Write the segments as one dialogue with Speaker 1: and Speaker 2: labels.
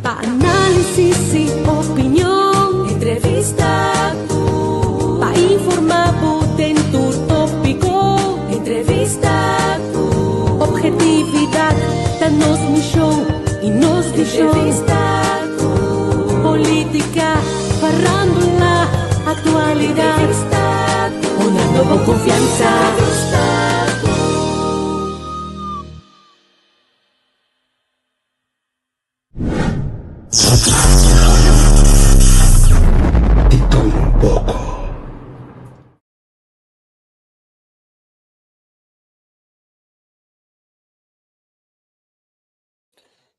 Speaker 1: Pa análisis i opinion. Entrevista ku. Pa informá bo den tur tópiko. Entrevista ku. Objetividat ta nos mishon i nos vishon. Entrevista ku. Polítika, farándula, aktualidat. Entrevista ku. Honrando bo konfiansa. Entrevista ku.
Speaker 2: Di tur un poko.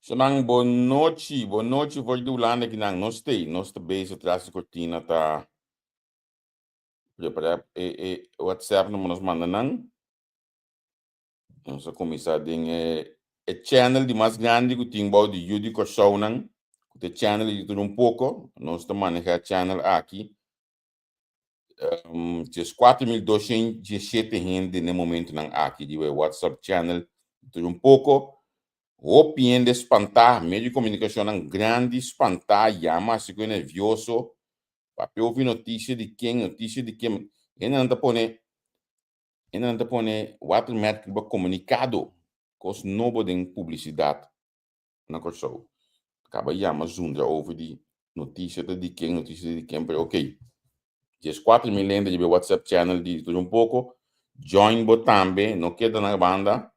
Speaker 3: Sonan bon nochi, bon nochi for di Hulanda kinan nos stay, nos ta bezig tras di cortina ta prepara e e WhatsApp nan nos manda nan. Nos a kuminsá den e e channel di mas grandi ku tin bou di yu di Kòrsounan, ku ta e channel di tur un poko. Nos ta manehá e channel aki. Djes 4217 hende na e momentunan aki riba e WhatsApp channel di tur un poko. Hopi hende spantá, medio di komunikashonnan grandi spantá, yama hasi ku e nervioso. Papia hopi notisia di ken, notisia di ken. Hendenan ta pone Hendenan ta pone watermerk riba komunikado, kos nobo den publisidat na Kòrsou. Kaba yama zundra over di notisia ta di ken, notisia ta di ken, pero okey. 14000 hende riba e WhatsApp channel di Tur Un Poko. Join bo tambe, no keda na banda.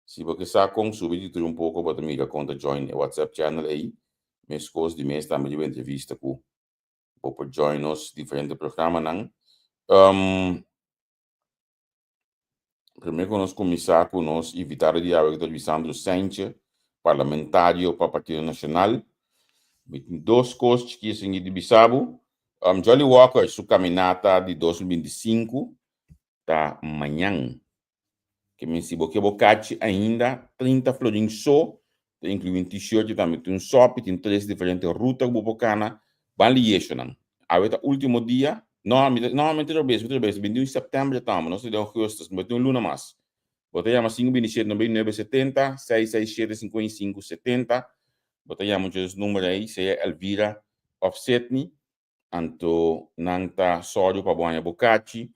Speaker 3: Si bo ke sa kon, subi di Tur Un Poko bo ta mira kon ta join e WhatsApp channel ei. Meskos di mes tambe riba entrevista ku bo por join nos diferente programanan. Um, Promé ku nos kuminsá ku nos invitado di awe ku ta Luisandro Saintje, parlamentario pa Partido Nashonal. Mi tin dos kos chikí esaki di bisa bo. Um, Jolly Walker su kaminata di 2025 ta mañan. Ke men si bo ke bo kachi ainda, 30 florin so, ta inkluí un t-shirt i tambe tin un sòpi, tin tres diferente ruta ku bo por kana. Ban liyeshonan. Awe ta último dia, no, mi ta, no, mi ta robes, mi ta robes, 21 sèptèmber ta tòma, nos ta den ougùstus, bo tin un luna mas. Bo ta yama 5 27 99 70, 667 55 70, bo ta yama dje number ei, sea Elvira òf Sidney, Anto nan ta sòru pa bo haña bo kachi.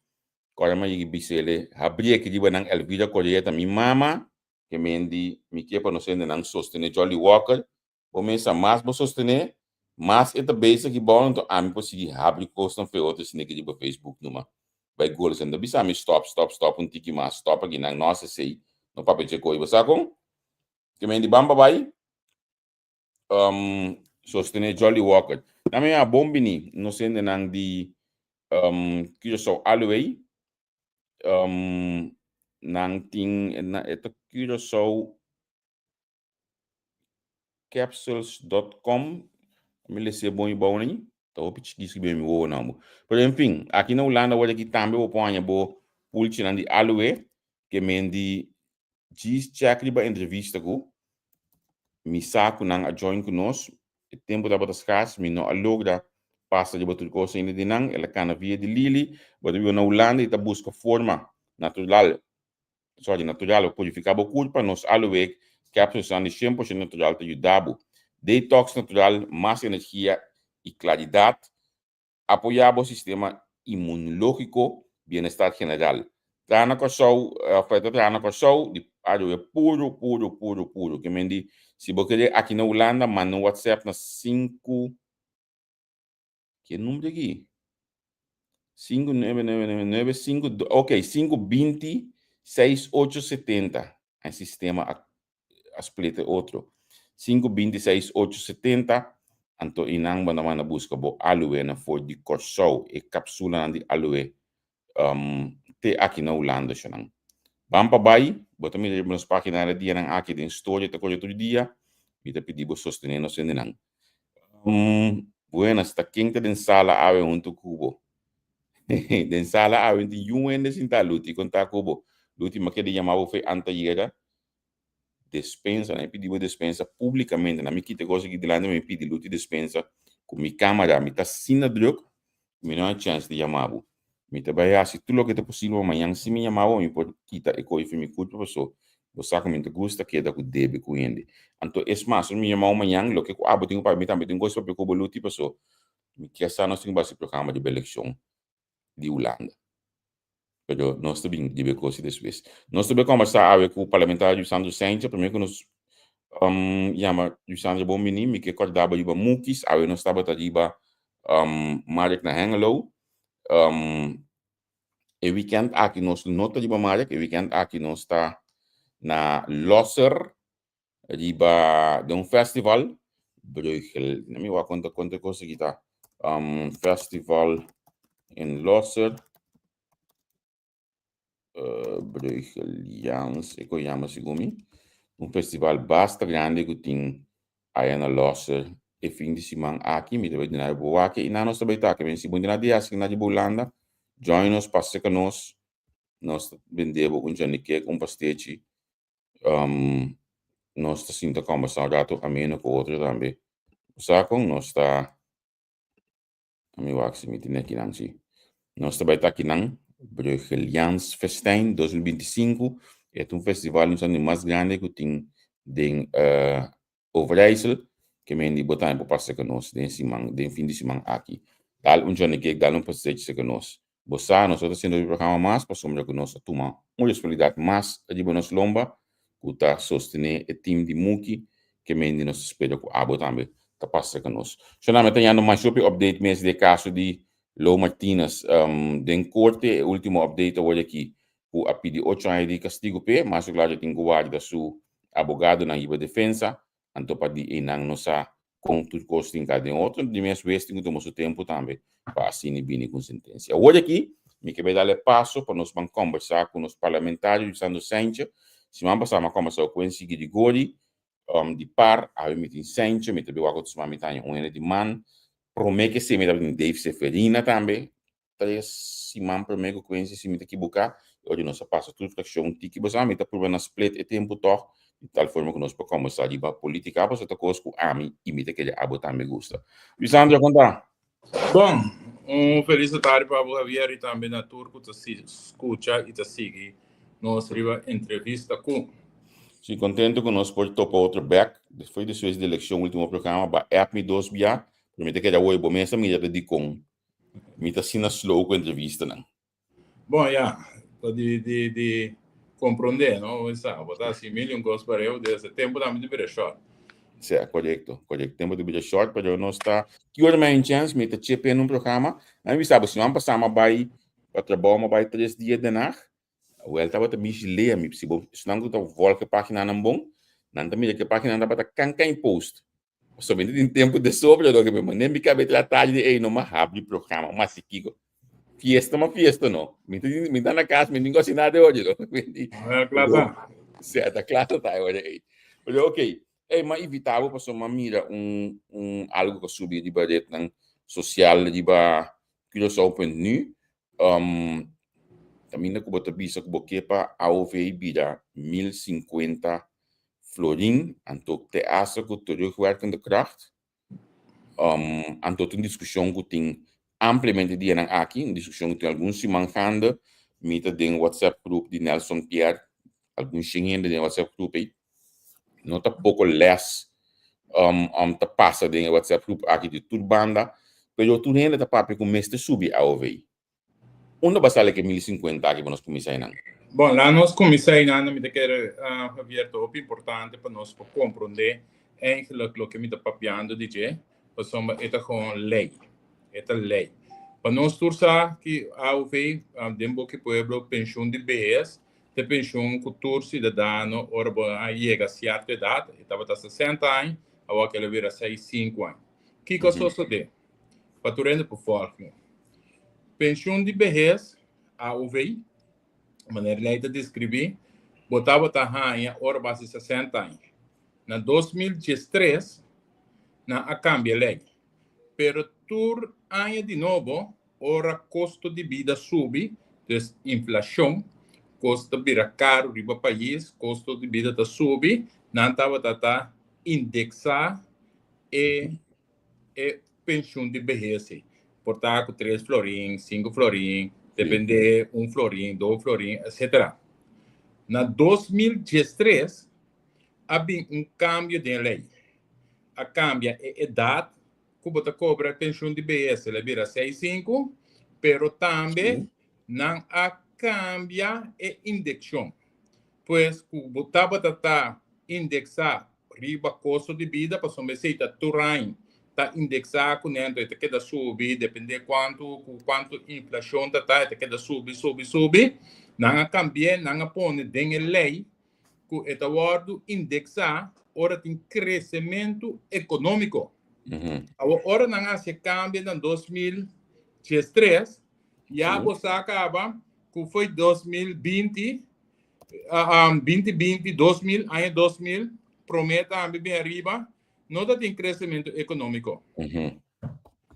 Speaker 3: Kòrda mi a yega bis'el, Habrié ki riba nan Elvira Correa ta mi mama, ke men di mi ke pa nos hendenan sostené Jolly Walker. Bo mesa mas bo sostené, mas e ta bezig ki bou, anto ami por sigui habri kosnan fe otro esei ki riba Facebook numa. Bai gol esei. No ta bisa mi stòp, stòp, stòp un tiki mas, stòp aki nan, no hasi esei, no papia dje koi. Bo sa kon? Ke men di ban pa bai. um, sostené Jolly Walker. Na mi a bon bini nos hendenan di um, Curaçao Aloe. Um, nan tin na, e ta Curaçao capsules.com. Mi lese bon i bou ni. Ta hopi chiki skribi mi wowo nan bo. Pero en fin, aki na Hulanda word aki tambe bo por haña bo pulchinan di aloe ke men di Djis check riba entrevista ku mi sa ku nan a join ku nos. E tempu tabata skars, mi no a logra pasa riba tur kos ainda di nan. El a kana via di Lili. Bo ta biba na Hulanda i ta buska forma natural, sorry, natural pa purifiká bo kurpa. Nos Aloe capsules-nan di 100% natural ta yuda bo. Detox natural, mas energia i klaridat. Apoyá bo sistema inmunológiko, bienestar general. Traha na Kòrsou, òf ta traha na Kòrsou di aroe puru, puru, puru, puru. Ke men di, si bo kere aki na Hulanda, manda un WhatsApp na sinku, ke number aki? Sinku nuebe nuebe nuebe nuebe sinku, ok, 5 20 6 8 70. E sistema a a split e otro. 5 20 6 8 70, anto i nan bo ta manda buska bo aloe na for di Kòrsou, e kapsulanan di aloe um, te aki na Hulanda shonan. Ban pa bai, bo ta mira riba nos página e dianan aki den storia ta kore tur dia, mi ta pidi bo sostené nos hendenan. Buenas, ta ken ta den sala awe huntu ku bo? Den sala awe tin yun hende sintá, Luti, kon ta ku bo? Luti, mi a keda yama bo fe antayera despensa, mi pidi bo despensa publicamente, na mi kita cos aki delante mi pidi Luti despensa cu mi camara, mi ta asina druk, mi no a chance di yama bo. Mi ta bay haci tur loke ta posibel pa mañan si mi yama bo mi por kita e coy for mi curpa paso. Bo sa ku mi ta gusta keda ku debe ku hende. Anto es mas, mi yamau mañan, loke ku abo tin ku papia, mi tambe tin kos papia ku bo luti, paso mi kier sa nos tin ku basi programa riba elekshon di Hulanda. Pero nos ta bin riba e kos despues. Nos ta bai kombersá awe ku parlamentario Sandro Saintje. Promé ku nos yama Sandro bon bini, mi ke kòrda bo riba Mukis. Awe nos tabata riba Marek na Hengelo. E weekend aki nos no ta riba Marek, e weekend aki nos ta na Losser riba den un festival. Bruegel, mi wak konta konta kos aki ta. Festival in Losser. Bruegelians, e ko yama segun mi. Un festival basta grandi ku tin aya na Losser e fin di siman aki. Mi ta bai duna bo wak i nan nos ta bai ta. Ke men si bo duna di hasi na riba Hulanda, join nos, pasa serka nos. Nos ta bende bo un johnnycake, un pastechi. Nos ta sinta kombersá un rato ameno ku otro tambe. Bo sa kon nos ta. Mi wak si mi tin akinan si. Nos ta bai ta akinan, Bruegeliaans Festijn 2025. E ta un festival un di mas grandi ku tin den Overijssel. Ke men di bo tambe por pasa ku nos den siman, den fin di siman aki. Dal un Johnny Cake, dal un pastechi serka nos. Bo sa, nos no ta haciendo e programa mas pasobra cu nos a tuma un responsabilidad mas riba nos lomba cu ta sostene e team di Muki ke mendi nos ta spera cu abo tambe ta pasa cu nos. Shonami ta yando mas hopi update mes di e caso di Lo Martinez den corte. E ultimo update awor aki cu a pidi ocho aña di castigo p'e, mas cu claro tin cu warda su abogadonan riba defensa. Anto pa di einan no sa kon tur kos tin ka den otro, di mes wes tin ku tuma su tempu tambe pa asina bini ku un sentensia. Awor aki mi ke bai dal e paso pa nos ban kombersá ku nos parlamentario Lisandro Saintje. Siman pasá mi a kombersá ku Quincy Girigori di par, awe mi tin Saintje, mi ta bai wak otro siman mi ta haña un hende di man. Promé ke esei mi tabatin Dave Seferina tambe, tres siman promé ku Quincy si mi ta kibuká, e ora nos a pasa tur frakshon tiki. Bo sa mi ta prueba na split e tempu tòg di tal forma ku nos por kòmbersá riba polítika pasobra ta kos ku ami i mi ta kere abo tambe gusta. Lisandro, kon ta?
Speaker 4: Bon, un felis tardi pa abo Javier i tambe na tur ku ta skucha i ta sigui nos riba entrevista ku.
Speaker 3: Si, kontento ku nos por topa otro bèk despues di despues di elekshon ultimo programa ba app mi dos bia pero mi ta keda hoy bo mes a mira ta dikon Mi ta asina slow ku entrevistanan.
Speaker 4: Bon, ya, ta di, di, di comprende, no? Bo sa, bo ta hasi mil y un cos pareu, desde tempo tambe ta bira short.
Speaker 3: Sea, correcto, correcto. Tempo ta bira short, pero nos ta... Ki ora mi hay un chance, mi ta chepe en un programa. A mi bisa bo, siman pasá mi a bai pa trabou, mi a bai tres dia Den Haag. Wel tabata mishi lea mi. Si bo, esnan ku ta volg e paginanan bon, nan ta mira ku e paginanan tabata kankan post. Pasobra mi tin tempu de sobra loke mi mane mi kabe trata di ey no ma habri programa ma si kiko. Fiesta ma fiesta no. Mi tin mi ta na kas mi tin kosina de oye no.
Speaker 4: Ah, kla ta.
Speaker 3: Sí, ta kla ta ta oye ey. Pero okay, ey ma invita bo pasobra mi mira un un algo ku a subi riba rednan sosial riba Curaçao.nu. Um, kaminda ku bo ta bisa ku bo ke pa AOV bira 1050 florin, anto te hasta ku terugwerkende kracht. Um, anto tin diskushon ku tin ampliamente dianan aki, un diskushon ku tin algun siman gaande. Mi ta den WhatsApp groep di Nelson Pierre, algun shen hende den WhatsApp groep ei. No ta poko les um, um, ta pasa den e WhatsApp groep aki di tur banda, pero tur hende ta papia ku mester subi AOV. Unda ba sali ke 1050 aki pa nos kuminsá einan?
Speaker 4: Bon, laat nos kuminsá einan, mi ta kere, Javier, ta hopi importante pa nos por komprondé eigenlijk loke mi ta papiando di dje, pasobra e ta gewoon lei. E ta lei. Pa nos tur sa ki AOV, den boki pueblo, penshun di behes, ta e penshun ku tur siudadano ora bo a yega sierto edat, e tabata 60 aña, awor el a bira 65 aña. Kiko a sosodé? Pa tur hende por volg mi. Penshun di behes, AOV, manera lei ta deskribí, bo tabata haña ora bo hasi 60 aña. Na 2013 nan a kambia lei, pero tur aña di nobo ora kosto di bida subi, dus inflashon, kos ta bira karu riba pais, kosto di bida ta subi, nan tabata ta indeksá e e pensioen di behes ei. Por ta ku tres florin, sinku florin, depende un florin, dos florin, etcétera. Na 2013 a bin un kambio den lei. A kambia e edat ku bo ta kobra e penshun di behes, el a bira 65, pero tambe nan a kambia e indekshon. Pues ku bo tabata ta indeksá riba kosto di bida, pasobra esei ta tur aña ta indeksá kuné, anto e ta keda subi, dependé kuantu ku kuantu inflashon ta ta, e ta keda subi, subi, subi. Nan a kambi'é, nan a pone den e lei ku e ta wòrdu indeksá ora tin kresementu ekonómiko. Awor, ora nan a hasi e kambio na 2013, ya bo sa kaba ku foi 2020, 2020, 2000, aña 2000, promé tambe bin ariba, no ta tin kresementu ekonómiko.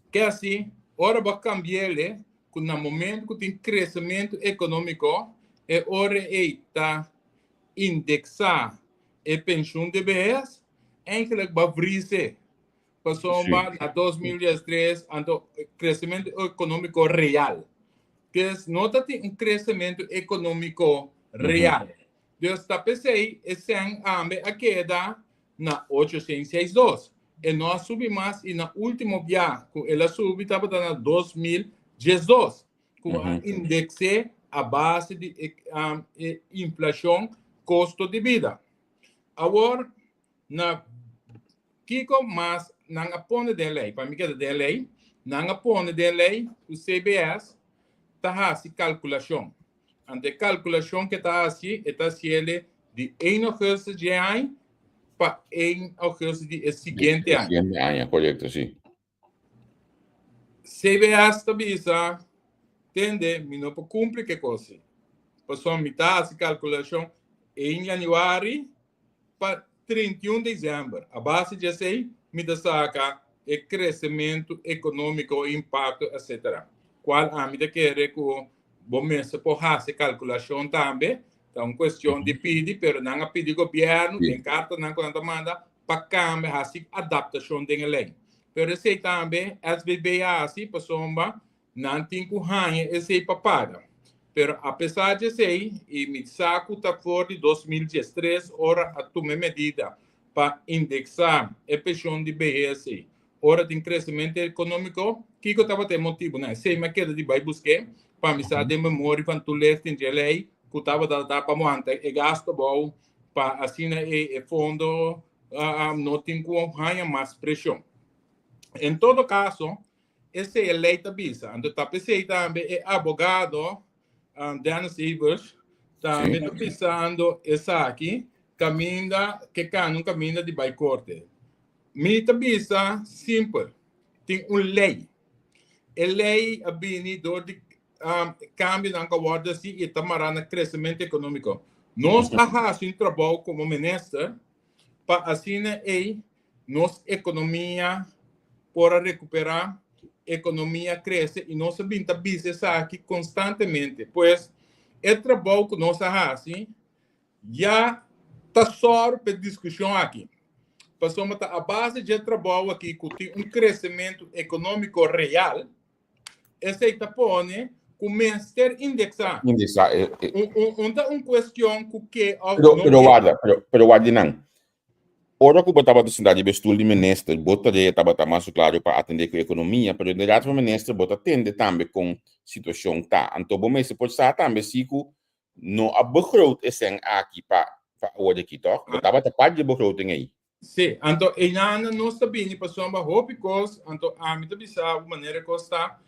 Speaker 4: Ke asi, ora bo kambi'el ku na momento ku tin kresementu ekonómiko, e ora ei ta indeksá e penshun di behes, eigenlijk bo a vrise. Pasobra na 2013 anto kresementu ekonómiko real. Dus no ta tin un kresementu ekonómiko real. Dus ta p'esei e sèn ambe a keda na 862. E no a subi mas i na último bia ku el a subi tabata na 2012 ku a indeks'é a base di e inflashon kosto di bida. Awor na kiko mas nan a pone den lei? Pa mi keda den lei, nan a pone den lei ku CBS ta hasi kalkulashon. Anto e kalkulashon ke ta hasi, e ta hasiele di 1 augustus dje aña pa 1 augustus di e siguiente aña.
Speaker 3: Siguiente aña, korekto, si.
Speaker 4: CBS ta bisa, Tende, mi no por kumpli ku e kos ei. Pasobra mi ta hasi kalkulashon 1 yanüari pa 31 desèmber. A base di esei mi ta saka e kresementu ekonómiko, impakto, etsetera. Kual ami ta kere ku bo mester por hasi kalkulashon tambe. Ta un kuestion di pidi, pero nan a pidi gobièrnu den kartanan ku nan ta manda pa kambia, hasi adaptashon den e lei. Pero esei tambe SBB a hasi pasobra Nan tin ku haña esei pa paga. Pero apesar di esei, i mi sa ku ta for di 2013 ora a tuma e medida pa indeksá e penshon di behes ei, ora tin kresementu ekonómiko, kiko tabata e motibunan? Esei mi a keda di bai busk'é pa mi sa den memoria van toelichting dje lei ku tabata ta pa wanta e gasto abou pa asina e fondo no tin ku haña mas preshon. En todo kaso, Esei e lei ta bisa. Anto ta p'esei tambe e abogado Dennis Evers tambe ta bisando esaki kaminda ke kana un kaminda di bai korte. Mi ta bisa simpel, tin un lei. E lei a bini dor di kambionan ku a wòrdu hasi i e ta mará na kresementu ekonómiko. Nos a hasi un trabou komo minister pa asina ei nos ekonomia por a rekuperá, ekonomia krese i nos a bin ta bisa esaki konstantemente. Pues, e trabou ku nos a hasi ya ta sòru pa e diskushon aki. Pasobra ta a base dje trabou aki ku tin un kresementu ekonómiko real, Esei ta pone ku mester indeksá.
Speaker 3: Indeksá.
Speaker 4: E, e. Un, un, un ta un kuestion ku ke òf
Speaker 3: Pero,
Speaker 4: no
Speaker 3: pero
Speaker 4: ke.
Speaker 3: warda, pero, pero warda nan. Ora ku bo tabata sintá riba e stul di minister, bo tarea tabata mas klaru pa atendé ku ekonomia, pero den Raad van Minister bo ta tende tambe kon situashon ta. Anto bo mester por sa tambe si ku no a begroot e sèn aki pa pa awor aki, tòg? Bo tabata part di e begroting ei.
Speaker 4: Sí, anto einan nos ta bini pasobra hopi kos, anto ami ta bisa bo manera e kos ta,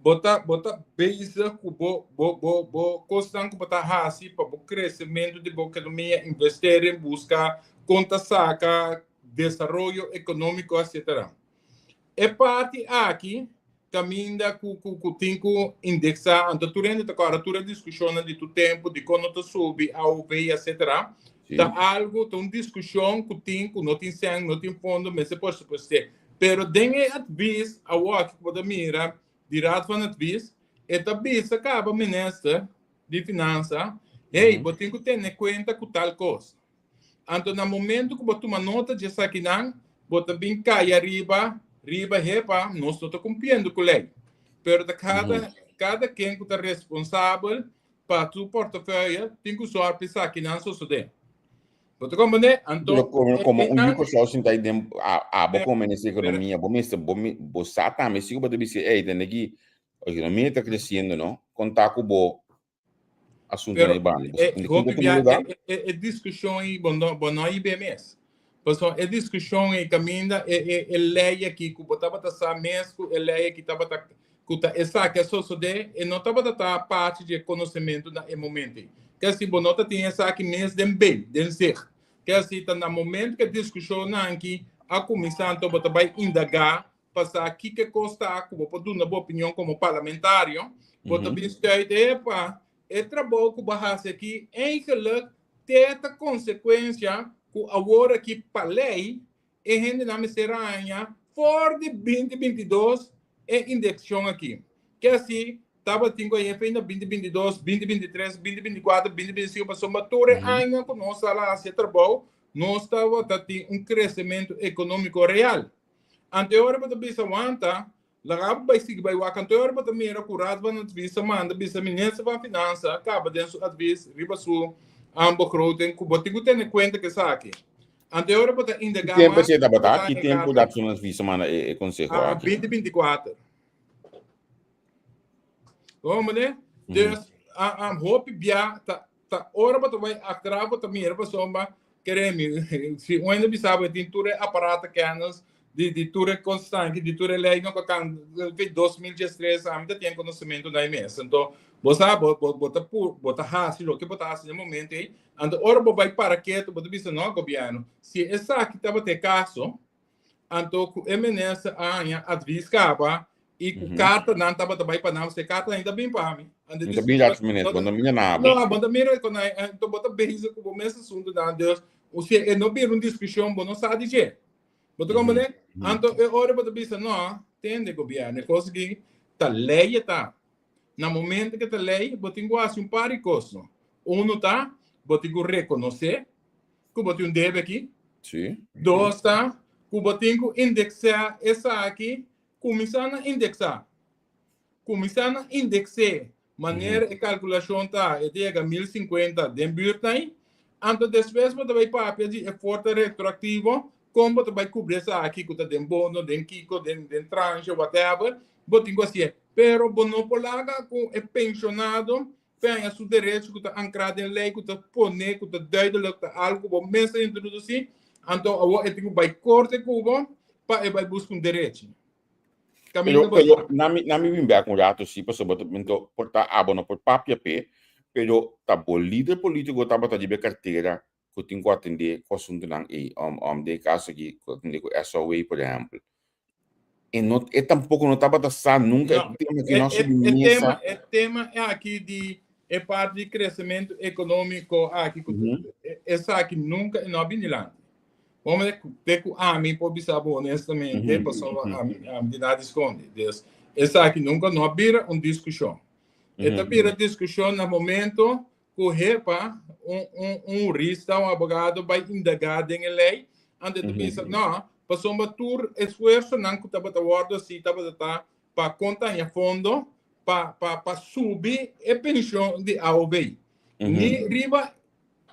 Speaker 4: bo ta bo ta bezig ku bo bo bo bo kosnan ku bo ta hasi pa bo kresementu di bo ekonomia, investering, buska kon ta saka desaroyo ekonómiko etsetera. E parti aki kaminda ku ku ku tin ku indeksá, anto tur hende ta kòrda tur e diskushonnan di tur tempu dikon no ta subi AOV etsetera, ta algu, ta un diskushon ku tin ku no tin sèn, no tin fondo, mester por supuest'é. Pero den e advis awoki ku bo ta mira di Raad van Advies, e ta bisa kaba minister di finansa, hey, bo tin ku tene kuenta ku tal kos. Anto na momento ku bo tuma nota di esakinan, bo ta bin kai ariba riba hepa, nos no ta kumpliendo ku lei. Pero ta kada kada ken ku ta responsabel. pa su portefeuille tin ku sòrg pa esakinan sosodé. Bo ta komprendé? Anto,
Speaker 3: Pero como,
Speaker 4: e,
Speaker 3: como
Speaker 4: e
Speaker 3: un
Speaker 4: nan,
Speaker 3: yuko sou sinta aí den a, a bo
Speaker 4: pero,
Speaker 3: come nessa
Speaker 4: pero,
Speaker 3: economia, bo mester, bo, mi- bo sa tambe si bo ta bisa, hey, tende ki economia ta creciendo, no? Conta ku bo asunto
Speaker 4: pero
Speaker 3: na banda. Bo
Speaker 4: e,
Speaker 3: tende ki
Speaker 4: hopi
Speaker 3: tuma
Speaker 4: bia,
Speaker 3: lugar.
Speaker 4: e, e, e discussão aí, bo no, bo no ibe mes. Paso e discussão aí caminda e, e, e lei aqui, ku bo tabata sa mes ku e lei aqui tabata ku ta esaki a sosodé, e no tabata ta parti di e konosementu na e momento ei. Ke si bo no ta tin esaki mes den bei, den zicht. Ke si ta na momento ku e diskushonnan aki a kuminsá anto bo ta bai indagá pa sa kiko e kos ta ku bo por duna bo opinion komo parlamentario, bo ta bin stuit, epa, e trabou ku bo a hasi aki eigenlijk te ta konsekuensia ku awor aki pa lei E hendenan mester haña for di 2022 e indekshon aki. Ke asi tabatin ku a fin na 2022, 2023, 2024, 2025 pasobra tur e añanan ku nos a hasi e trabou nos tabata tin un kresementu ekonómiko real. Anto e ora bo ta bisa wanta Laga bo bai sigui bai wak anto ora bo ta mira ku Raad van Advies a manda bisa Minister van Finansa kaba den su advies riba su begroting ku bo tin ku tene kuenta ku esaki. Anto ora bo ta
Speaker 3: Ki
Speaker 4: indagá
Speaker 3: tempu
Speaker 4: mas
Speaker 3: esei
Speaker 4: bo
Speaker 3: tabata?
Speaker 4: ta
Speaker 3: Ki
Speaker 4: haña
Speaker 3: tempu
Speaker 4: karta.
Speaker 3: Raad van Advies a manda e konseho aki?
Speaker 4: 2024. Bo mane? Dus hopi bia ta ta ora bo ta bai atrás bo ta mira pasobra kere mi si un hende bisa bo e tin tur e aparato kennis di di tur e kosnan aki di tur e leynan ku kan fi 2013 ami ta tin konosementu na e mes anto bo sa bo bo bo ta pu bo ta hasi loke bo ta hasi na e momento ei anto ora bo bai para ketu bo ta bisa no gobièrnu si esaki tabata e kaso Anto ku e minister a haña advis kaba i ku kartanan tabata bai pa nan, pasobra e kartanan ainda bin pa mi. Anto
Speaker 3: No ta bin dat minister, bo no mira nada.
Speaker 4: No, bo ta mira ku nan, anto bo ta bezig ku bo mes asuntunan. Dus, osea, e no bira un diskushon, bo no sa di dje. Bo ta komprende? Anto e ora bo ta bisa, no, tende gobièrnu, e kos aki ta lei e ta. Na momento ku ta lei, bo tin ku hasi un par di kos. Uno ta, bo tin ku rekonosé ku bo tin un debe aki.
Speaker 3: Sí.
Speaker 4: Dos ta ku bo tin ku indeksá esaki, kuminsá na indeksá. Kuminsá na indeks'é manera e kalkulashon ta, e ta yega 1050 den bùrt ei. Anto despues bo ta bai papia di e forta retroaktivo, kon bo ta bai kubri esaki ku ta den bono, den kiko, den den tranche, whatever, bo tin ku hasié. Pero bo no por laga ku e penshonado Peña su derecho ku ta ankrá den lei, ku ta poné, ku ta duidelijk, ta algu ku bo mes a introdusí, anto awor e tin ku bai korte ku bo pa e bai buska un derechi. Kaminda
Speaker 3: Pero,
Speaker 4: bo
Speaker 3: pero
Speaker 4: sa.
Speaker 3: na mi, na mi bin bek un rato sí, pasobra bo ta minto por ta abo no por papia p'e, pero ta bo lider polítiko tabata riba e kartera ku tin ku atendé ku asuntunan ei, den e kaso aki ku atendé ku SOA por ehèmpel. E no, e tampoko no tabata sa nunka e
Speaker 4: No,
Speaker 3: tema ki
Speaker 4: e,
Speaker 3: no a
Speaker 4: e,
Speaker 3: subi
Speaker 4: e tema,
Speaker 3: mesa.
Speaker 4: e tema aki di e parti di kresementu ekonómiko aki ku esaki nunka e no a bini dilanti. Bo mester te ku ami por bisa bo honestamente, pasobra ami, ami di nada skonde. Dus esaki nunka no a bira un diskushon. E ta bira diskushon na momento ku hepa un un un hurista, un abogado bai indagá den e lei, anto e ta bisa, no, pasobra tur esfuersonan ku tabata wòrdu hasi tabata ta pa konta haña fondo pa pa pa subi e penshon di AOW. Ni riba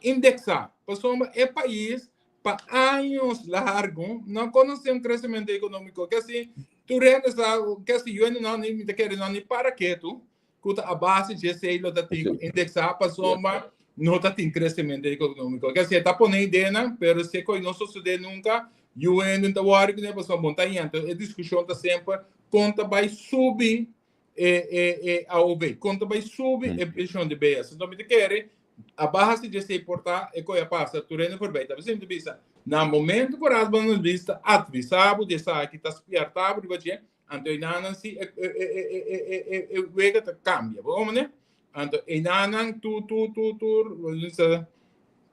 Speaker 4: indeksá, pasobra e pais pa años largu no a konosé un kresementu ekonómiko. Ke si tur hende sa, ke si yu no ni mi ta kere no ni para ketu ku ta a base dje esei lo ta tin ku indeksá pasobra no ta tin kresementu ekonómiko. Ke si e ta pone ideanan, pero si e kos no sosodé nunka, yu hende no ta wòri kuné pasobra bon ta yenta. E diskushon ta semper kon ta bai subi e e e AOW, kon ta bai subi e penshon di BS. Enton mi ta kere a base dje esei por ta e kos a pasa tur hende forbei. Ta bisa mi ta bisa na momento ku Raad van Advies ta atvisá bo di esaki, ta spièrtá bo riba dje, Anto enanan si e e e e e e e e wega ta cambia. Bo mane? Anto enanan tu tu tu tu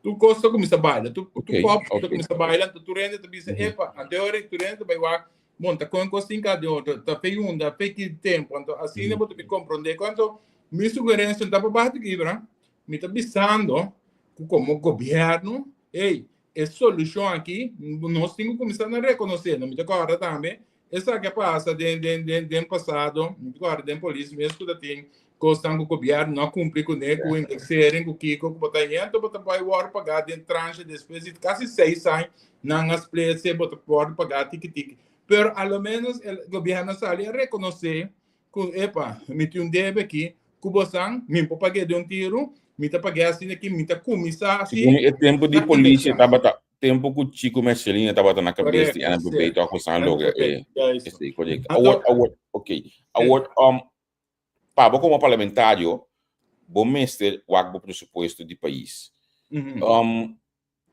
Speaker 4: tu kos ta kuminsa baila. Tu tu
Speaker 3: Okay,
Speaker 4: pop ta
Speaker 3: okay.
Speaker 4: kuminsa baila. Anto tur hende ta bisa epa. Anto ora tur hende ta bai wak monta kon kos tin ka de otro. Ta fe yunda, fe ki tempo. Anto asina bo ta bi comprende. Anto mi sugerencia ta pa bati kibra. Mi ta bisando ku komo gobierno, ey, e solushon aki nos tin ku kuminsá na rekonosé. No mi ta kòrda tambe. Esaki a pasa den den den den pasado, mi ta kòrda den polis mes ku ta tin kosnan ku gobièrnu no a kumpli kuné, ku indexering, ku kiko, ku bo ta henter bo ta bai wòrdu pagá den tranche despues di kasi seis aña nan a split se bo ta wòrdu pagá tiki tiki. Pero a lo menos el gobièrnu a sali a rekonosé ku epa, mi tin un debe aki ku bosan, mi por pag'é den un tiru, mi ta pag'é asina aki, mi ta kuminsá hasi.
Speaker 3: Segun e tempu di polis tabata tempu ku Chico Mercelina tabata na kabes di NPB tok ku san logra e esei korekto. Awor awor ok awor um pa bo komo parlamentario bo mester wak bo presupuesto di pais. Um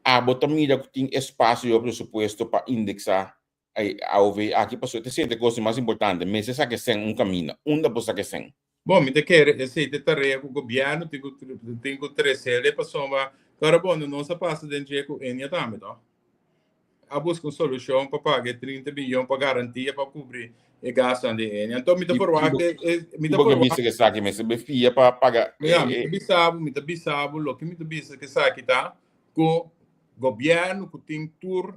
Speaker 3: abo ta mira ku tin espasio riba presupuesto pa indeksa e AOV aki pasobra ta sete kos di mas importante mester saka e sèn un kaminda. Unda por saka e sèn?
Speaker 4: Bon, mi ta kere esei ta e tarea ku gobièrnu tin ku tin ku tresele pasobra kòrda bon nos a pasa den dje ku Enia tambe to. A buska un solushon pa paga e 30 miyon pa garantia pa kubri e gastunan di Enia. Anto mi ta forwagt e mi ta
Speaker 3: Bo ke
Speaker 4: forwagt
Speaker 3: bisa esaki mester be fia pa paga e
Speaker 4: Ya, mi ta bisa bo, mi ta bisa bo loke mi ta bisa ku esaki ta ku gobièrnu ku tin tur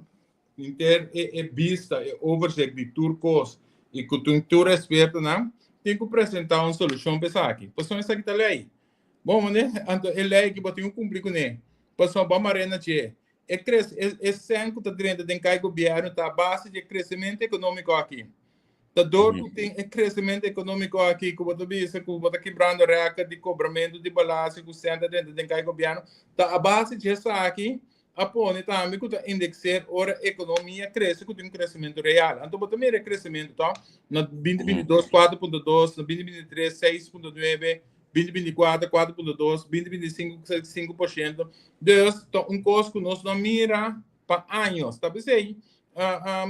Speaker 4: Henter e e bista, e overzicht di tur kos i ku tin tur ekspertonan tin ku presentá un solushon pa esaki. Pasobra esaki ta lei. Bon, mane, anto e lei ki bo tin ku kumpli kuné. Pasobra bo a mar'é na dje. E kres e e sèn ku ta drenta den kai gobièrnu ta a base di e kresementu ekonómiko aki. Ta dor ku tin e kresementu ekonómiko aki ku bo ta bisa ku bo ta kibrando rèkòrt di kobramentu di balanse ku sèn ta drenta den kai gobièrnu, ta a base dje esaki a pone tambe ku ta indekseer ora ekonomia krese ku tin un kresementu real. Anto bo ta mira e kresementu to na 2022 4.2, na 2023 6.9, 2024 4.2, 2025 5%. Dus ta un kos ku nos no a mira pa años. Ta p'esei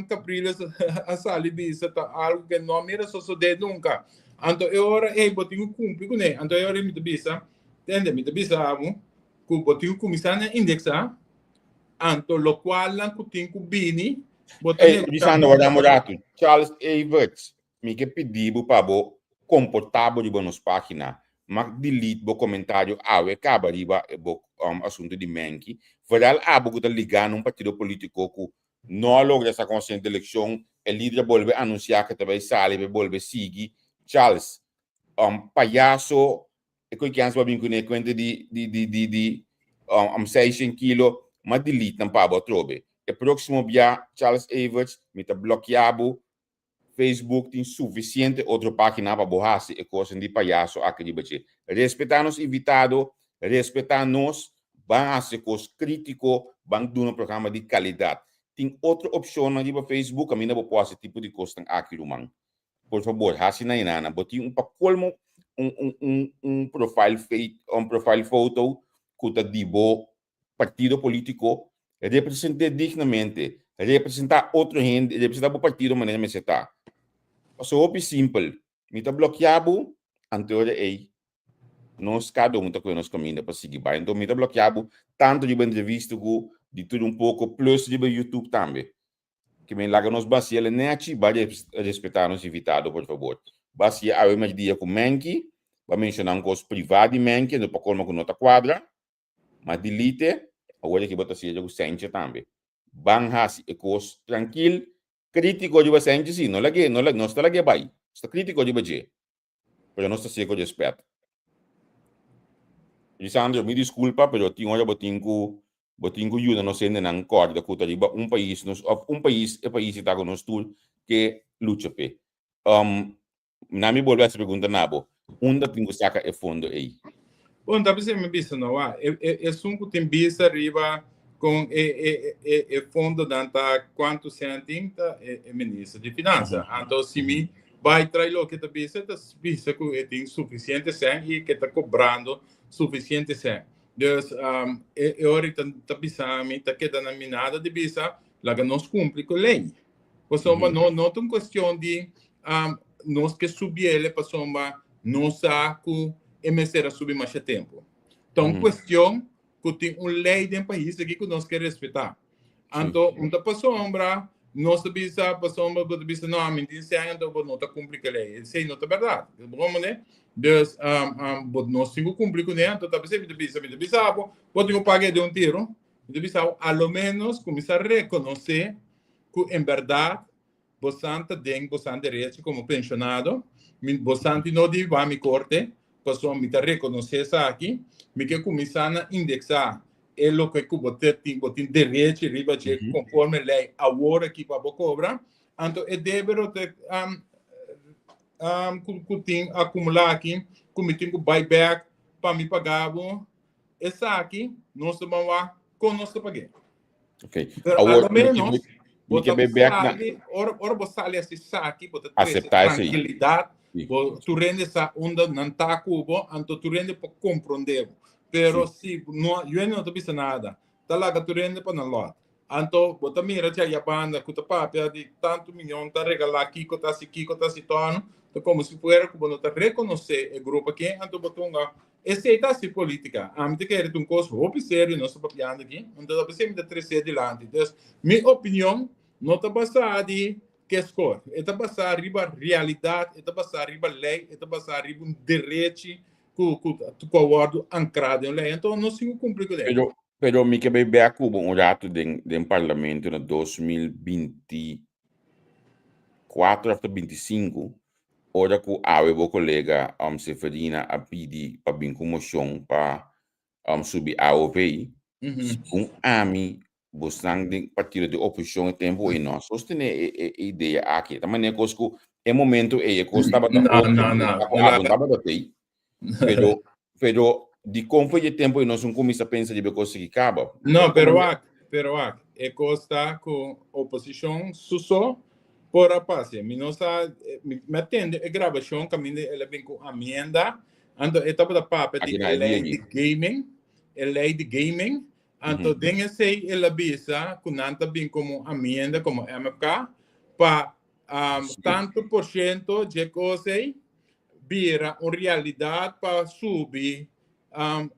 Speaker 4: Capriles a sali bisa ta algu ku e no a mira sosodé nunka. Anto e ora ei bo tin ku kumpli kuné. Anto e ora ei mi ta bisa, tende mi ta bisa abo ku bo tin ku kuminsá na indeksá, anto lokualnan ku tin ku bini, bo ta
Speaker 3: Ey, Lisandro, wak un ratu. Charles Everts, mi ke pidi bo pa bo komportá bo riba nos página. Mak delete bo komentario awe kaba riba e bo asuntu di Menki. Vooral abo ku ta ligá na un partido polítiko ku no a logra sa konsiente di elekshon, e lider a bolbe anunsiá ku ta bai sali pa e bolbe sigui. Charles, payaso E koe kens bo a bin kuné kuenta di di di di di um seishen kilo, m'a delete nan pa bo atrobe. E próksimo bia, Charles Everts, mi ta blòkiá bo. Facebook tin sufisiente otro página pa bo hasi e kosnan di payaso aki riba dje. Respetá nos invitado, respetá nos, ban hasi e kos krítiko, ban duna programa di kalidat. Tin otro opshonnan riba Facebook kaminda bo por hasi tipo di kosnan aki, ruman. Por fabor, hasi na inana. Bo tin un pa colmo un un un un profile fake, un profile foto cu ta di bo partido politico. Represente dignamente. Representa otro hende, representa bo partido manera mester ta. Pasobra hopi simpel. Mi ta blokea bo, anto ora ey nos cada un ta coge nos caminda pa sigui bay. Anto mi ta blokea bo tanto riba entrevista cu di tur un poco plus riba YouTube tambe. Ke men laga nos basia le nechi, ba respetá nos invitado por fabor. Basia awe merdia ku Menki, ba menshoná un kos privá di Menki, anto pa kolma ku no ta kuadra, ma delete, awor aki bo ta siña ku Sentje tambe. Ban hasi e kos trankil, kritiko riba Sentje si, no lag'é, no nos ta lag'é bai, nos ta kritiko riba dje. pero nos ta sigue cu respet. Lisandro, mi disculpa, pero tin ora bo tin cu bo tin cu yuda nos hendenan corda cu ta riba un pais nos of un pais e pais ta cu nos tur ke lucha p'e. Um, na mi bolbe haci pregunta na bo, unda tin cu saca e fondo ey?
Speaker 4: Bon, ta bisa mi bisa no wa. E, e, esun cu tin bisa riba con e, e, e, e fondonan ta cuanto cent tin ta e, e minister di finanza. Anto si mi bai trai loke ta bisa, ta bisa cu e tin suficiente cent y que ta cobrando suficiente cent. Dus um, e, e ora ta, ta bisa mi, ta keda na mi nada di bisa, laga nos cumpli cu ley. Pasobra no, no ta un cuestion di um, nos ke subiele pasobra nos sa cu e mester a subi masha tempo. Ta un cuestion cu tin un ley den pais aki cu nos ke respeta. Anto, un ta pasobra nos ta bisa, pasobra bo ta bisa, no, ami tin sèn, anto bo no ta cumpli cu e ley. Esey no ta berdad. Bo comprende? Dus, um, um, bo nos tin cu cumpli cune, anto ta pesey mi ta bisa, mi ta bisa bo, bo tin cu paga e den un tiro. Mi ta bisa bo, a lo menos cuminsa reconoce cu en berdad. Bosan ta den bosan derecho komo penshonado. Mi bosan tin no di ba mi korte, pasobra mi ta rekonosé esaki. Mi ke kuminsá na indeksá e loke ku bo te tin bo tin derecho riba dje konforme lei awor aki pa bo kobra. Anto e debe lo te ku tin akumulá aki ku mi tin ku bai bèk pa mi paga bo esaki, nos ta ban wak kon nos ta pag'é.
Speaker 3: Ok.
Speaker 4: Pero
Speaker 3: Awor,
Speaker 4: a lo menos,
Speaker 3: mi
Speaker 4: bo
Speaker 3: ke
Speaker 4: ta
Speaker 3: bai bek na
Speaker 4: sali, ora, ora bo sali así saki, bo ta trece
Speaker 3: acepta esei.
Speaker 4: tranquilidad,
Speaker 3: Sí,
Speaker 4: bo tur hende sa unda nan ta ku bo, anto tur hende por comprende bo. Pero
Speaker 3: sí.
Speaker 4: si no, yo no ta bisa nada, ta laga tur hende pa nan lot. Anto bo ta mira djaya banda ku ta papia di tantu miyon ta regalá kiko ta hasi kiko ta hasi tòno, ta komo si fuera ku bo no ta rekonosé e grupo aki, anto bo tunga esei ta hasi polítika. Ami ta kere ta un kos hopi serio nos ta papiando aki, anto ta p'esei mi ta tres'é dilanti. Dus mi opinion no ta basá di ke skor, e ta basá riba realidat, e ta basá riba lei, e ta basá riba un derechi ku ku ku a wòrdu ankrá den un lei. Anto nos tin ku kumpli kuné.
Speaker 3: Pero Pero mi ke bai bek ku bo un ratu den den parlamento na 2024 of ta 25 ora ku awe bo kolega um Seferina a pidi pa bin ku moshon pa um subi AOV. Segun ami bosnan den partido di oposishon e tempu ei no a sostene e e idea aki. Ta manera kos ku e momento ei e kos tabata
Speaker 4: No,
Speaker 3: otro,
Speaker 4: no, no.
Speaker 3: ku abo no tabata tei. Pero, pero di kon foi e tempo e nos un kuminsa pensa riba e kos ki kaba?
Speaker 4: No, pero wak, pero wak, e kos ta ku oposishon su so por a pase. Mi no sa, mi, mi a tende e grabashon kaminda el a bin ku amienda, anto e tabata papia di
Speaker 3: Aki na
Speaker 4: e
Speaker 3: e dia
Speaker 4: lei
Speaker 3: aki.
Speaker 4: di gaming, e lei di gaming, anto den esei el a bisa ku nan ta bin komo amienda, komo MFK, pa tantu por shento dje kos ei bira un realidat pa subi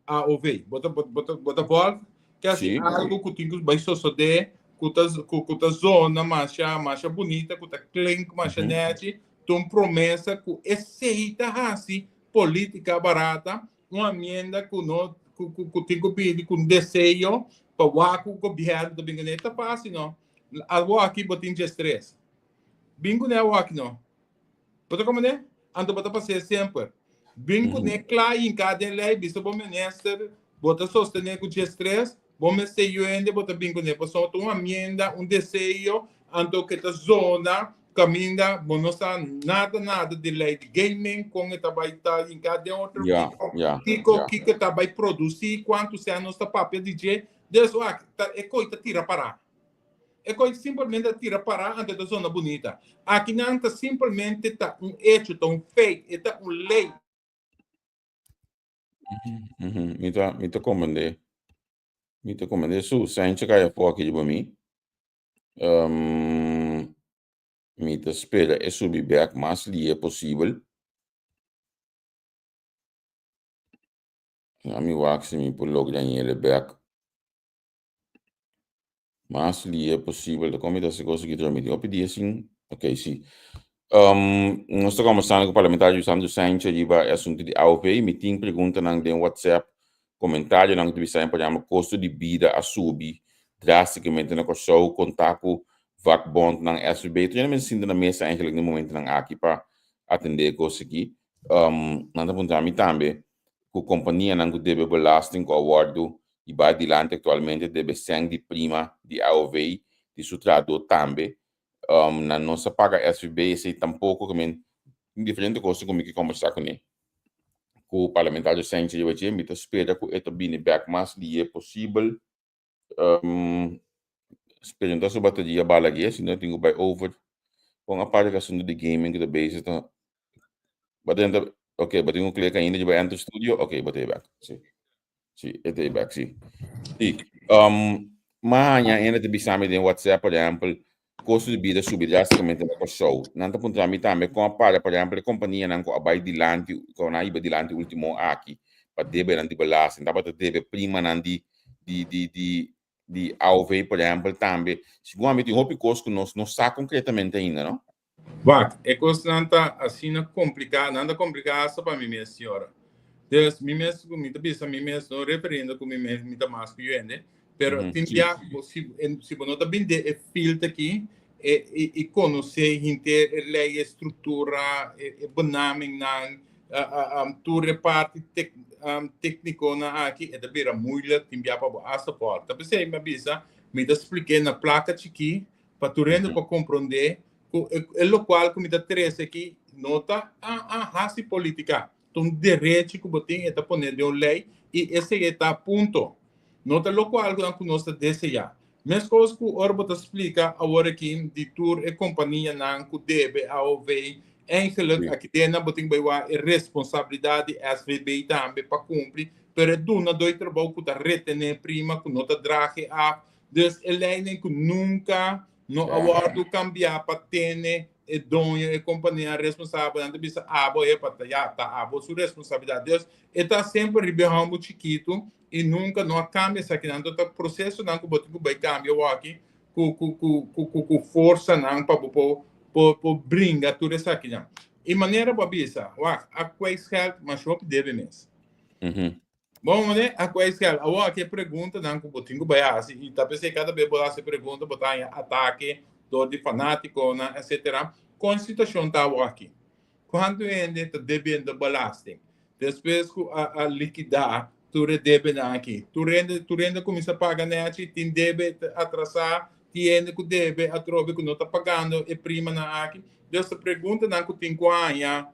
Speaker 4: AOV. Bo ta, bo ta, bo ta volg? Ke hasi algo ku tin ku bai sosodé, ku ta, ku, ku ta zona masha, masha bunita, ku ta klink masha nechi, ta un promesa ku esei ta hasi politica barata, un amienda ku no, ku, ku, ku tin ku bini ku un deseo pa wak ku gobierno ta bin kuné. Ta fácil no. Awor aki bo tin djestres. Bin kuné awor aki no. Bo ta komprendé? Anto bo ta pas'é semper. Bin kuné kla hinká den lei, bisa bo minister, bo ta sostené ku djestres, bo mester yu hende bo ta bin kuné. Pasobra ta un amienda, un deseo, anto ke ta zona kaminda bo no sa nada nada di lei di gaming, kon e ta bai ta hinká den otro, kiko, kiko, kiko e ta bai produsí, kuantu sèn nos ta papia di dje. Dus wak, ta e koi ta tira pará. E koi simpelmente ta tira pará anto e ta zona bunita. Akinan ta simpelmente ta un echo, ta un feit, e ta un lei.
Speaker 3: Mi ta, mi ta komprendé. Mi ta komprendé. Su, Sancho kaya afó aki riba mi. Mi ta spera e subi bèk mas lihe posibel. Mi wak si mi por logra ñele bèk. Mas lihe posibel. Ta kon mi ta hasi kos aki mi tin hopi dia sin. Ok, si. Nos ta kombersando ku parlamentario Sandro Sancho riba e asuntu di AOV. Mi tin preguntanan den WhatsApp, komentarionan ku ta bisa por ehempel kosto di bida a subi drástikamente na Kòrsou, kontá ku vakbondnan, SVB. Tur hende mester sinta na mesa eigenlijk den momentonan aki pa atendé e kos aki. Nan ta puntra mi tambe ku kompanianan ku debe belasting ku a wòrdu i bai dilanti aktualmente debe sèn di prima di AOV di su trahadó tambe. Nan no sa paga SVB, esei tampoko ke men tin diferente kos ku mi ke kombersá kuné. Ku parlamentario Sánchez riba dje, mi ta spera ku e ta bini bèk mas lihe posibel. Spera no ta su bateria bala agie, si no e tin ku bai over. Kon aparte ku asuntu di gaming ku ta bezig ta Bo ta enter, ok, bo tin un klik ainda riba enter studio, ok, bo ta e bek, si. Si, e ta e bek, si. Si, maña hende ta bisa mi den WhatsApp, por ehempel, kosto di bida subi drásticamente na Kòrsou. Nan ta puntra mi tambe kon a para, por ehempel, e kompanianan ku a bai dilanti, ku nan a hiba dilanti último aki pa debenan di belasting, tabata debe primanan di di di di di AOV, por ehempel, tambe. Segun ami tin hopi kos ku nos no sa konkretamente ainda, no?
Speaker 4: Wak, e kosnan ta asina kompliká, nan ta kompliká asta pa mi mes, señora. Dus, mi mes, ku mi ta bisa mi mes, no referiendo ku mi mes, mi ta mas ku yu hende, pero tin bia, bo, si, en, si bo no ta binde e field aki, e i konosé henter e lei, e struktura, e benamingnan, tur e parti téknikonan aki, e ta bira moeilijk tin bia pa bo hasta por. Ta p'esei mi a bisa, mi ta splik'é na plaka chikí pa tur hende por komprondé ku e lokual ku mi ta trese aki no ta a hasi politika. Ta un derechi ku bo tin, e ta pone den un lei i esei e ta punto. No ta lokual ku nos ta deseá. Meskos ku ora bo ta splika awor aki di tur e kompanianan ku debe AOV, eigenlijk aki den bo tin bai wak e responsabilidat di SVB tambe pa kumpli, pero e duna doi trabou ku ta retené prima ku no ta drag e af. Dus e leinan ku nunka no a wòrdu kambiá pa tene e doño e kompania responsabel, nan ta bisa abo e pa ya ta abo su responsabilidat. Dus e ta semper riba e hòmber chikitu i nunka no a kambia esakinan. Anto ta prosesonan ku bo tin ku bai kambia awaki ku ku ku ku ku ku forsanan pa bo por por por bringa tur esakinan. I manera bo a bisa, wak, a kwijtscheld masha hopi debe mes. Bon, mane, a kwijtscheld. Awor aki e preguntanan ku bo tin ku bai hasi i ta p'esei kada bes bo hasi pregunta bo ta haña atake dor di fanátikonan etsetera. Kon situashon ta awor aki? Kuantu hende ta debiendo belasting? Despues ku a a likidá tur e debenan aki, tur hende tur hende a kuminsá paga nèchi, tin debe atrasá, tin hende ku debe atrobe ku no ta pagando e primanan aki. Dus ta preguntanan ku tin ku haña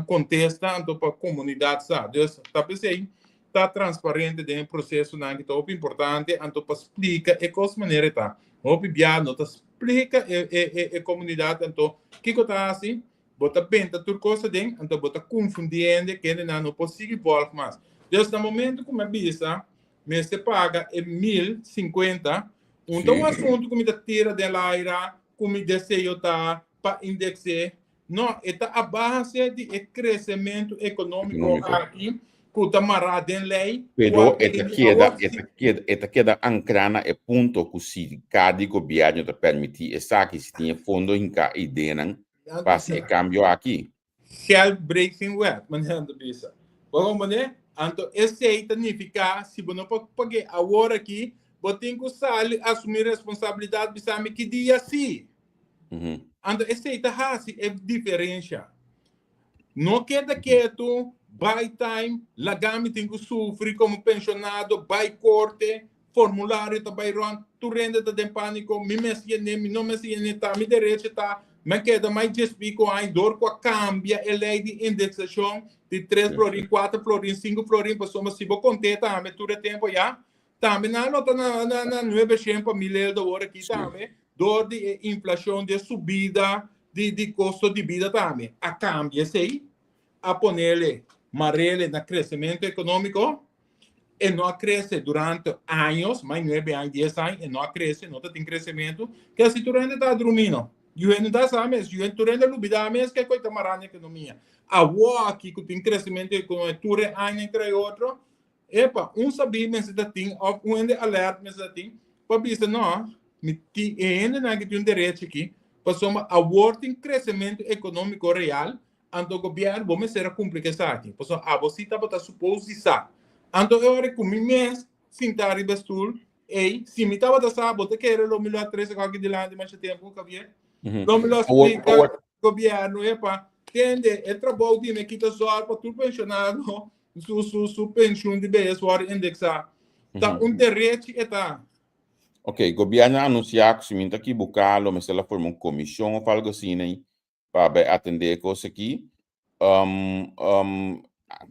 Speaker 4: kontesta anto pa komunidat sa. Dus ta p'esei ta transparente den e prosesonan aki ta hopi importante anto pa splika e kos manera e ta. Hopi bia no ta splika e e e komunidat anto kiko ta hasi. Bo ta benta tur kos aden, anto bo ta konfundí hende, kendenan no por sigui vòlg mas. Dus na momento ku mi a bisa mester paga e 1050, un ta un asuntu ku mi ta tira den laira, ku mi deseo ta pa indeks'é. No, e ta a base di e kresementu ekonómiko aki ku ta mará den lei.
Speaker 3: Pero e ta keda, e ta keda, e ta keda ankrá na e punto ku si ka di gobièrnu ta permití esaki, si tin e fondo hinká eidenan, pa hasi e kambio aki.
Speaker 4: Geld breekt geen wet, manera nan ta bisa. Bo komprendé? Anto esei ta nifiká si bo no por pag'é awor aki, bo tin ku sali asumí responsabilidat bisa mi ki dia sí. Anto esei ta hasi e diferensha. No keda ketu, bai time, laga mi tin ku sufri komo penshonado, bai korte, formulario ta bai rond, tur hende ta den pániko, mi mester yend'é, mi no mester yend'é, ta mi derecho ta, mi a keda mai djes piko aña dor ku a kambia e lei di indeksashon di tres florin, kuater florin, sinku florin, pasobra si bo kont'é tambe tur e tempu ya, tambe nan lo ta na na na nuebe shen pa mil eldo awor aki tambe, dor di e inflashon, di e subida di di kosto di bida tambe a kambia esei, a ponele marele na kresementu ekonómiko. E no a krese durante años, mai nuebe aña, dies aña, e no a krese, no ta tin kresementu. Ke si tur hende ta drumí no. Yu hende ta sa mes, yu hende tur hende a lubidá mes ke koi ta mará na ekonomia. Awor aki ku tin kresementu ekonomia tur e aña entre otro, epa, un sabí mester ta tin òf un hende alert mester ta tin pa bisa no, mi tin e hendenan aki tin un derecho aki, pasobra awor tin kresementu ekonómiko real, Anto gobièrnu bo mester a kumpli ku esaki, pasobra abo si tabata supos di sa. Anto e ora ku mi mes sintá riba e stul ei, si mi tabata sa, bo ta kere lo mi lo a trese kòki dilanti masha tempu, Javier? Lo mi lo a splika gobièrnu, epa, tende, e trabou di mi kita zòrg pa tur penshonado su su su penshun di bes wòrdu indeksá. Ta un derechi e ta.
Speaker 3: Ok, gobièrnu a anunsiá ku si mi no ta kibuká lo mester a forma un komishon òf algu asina pa bai atendé e kos aki. Um, um,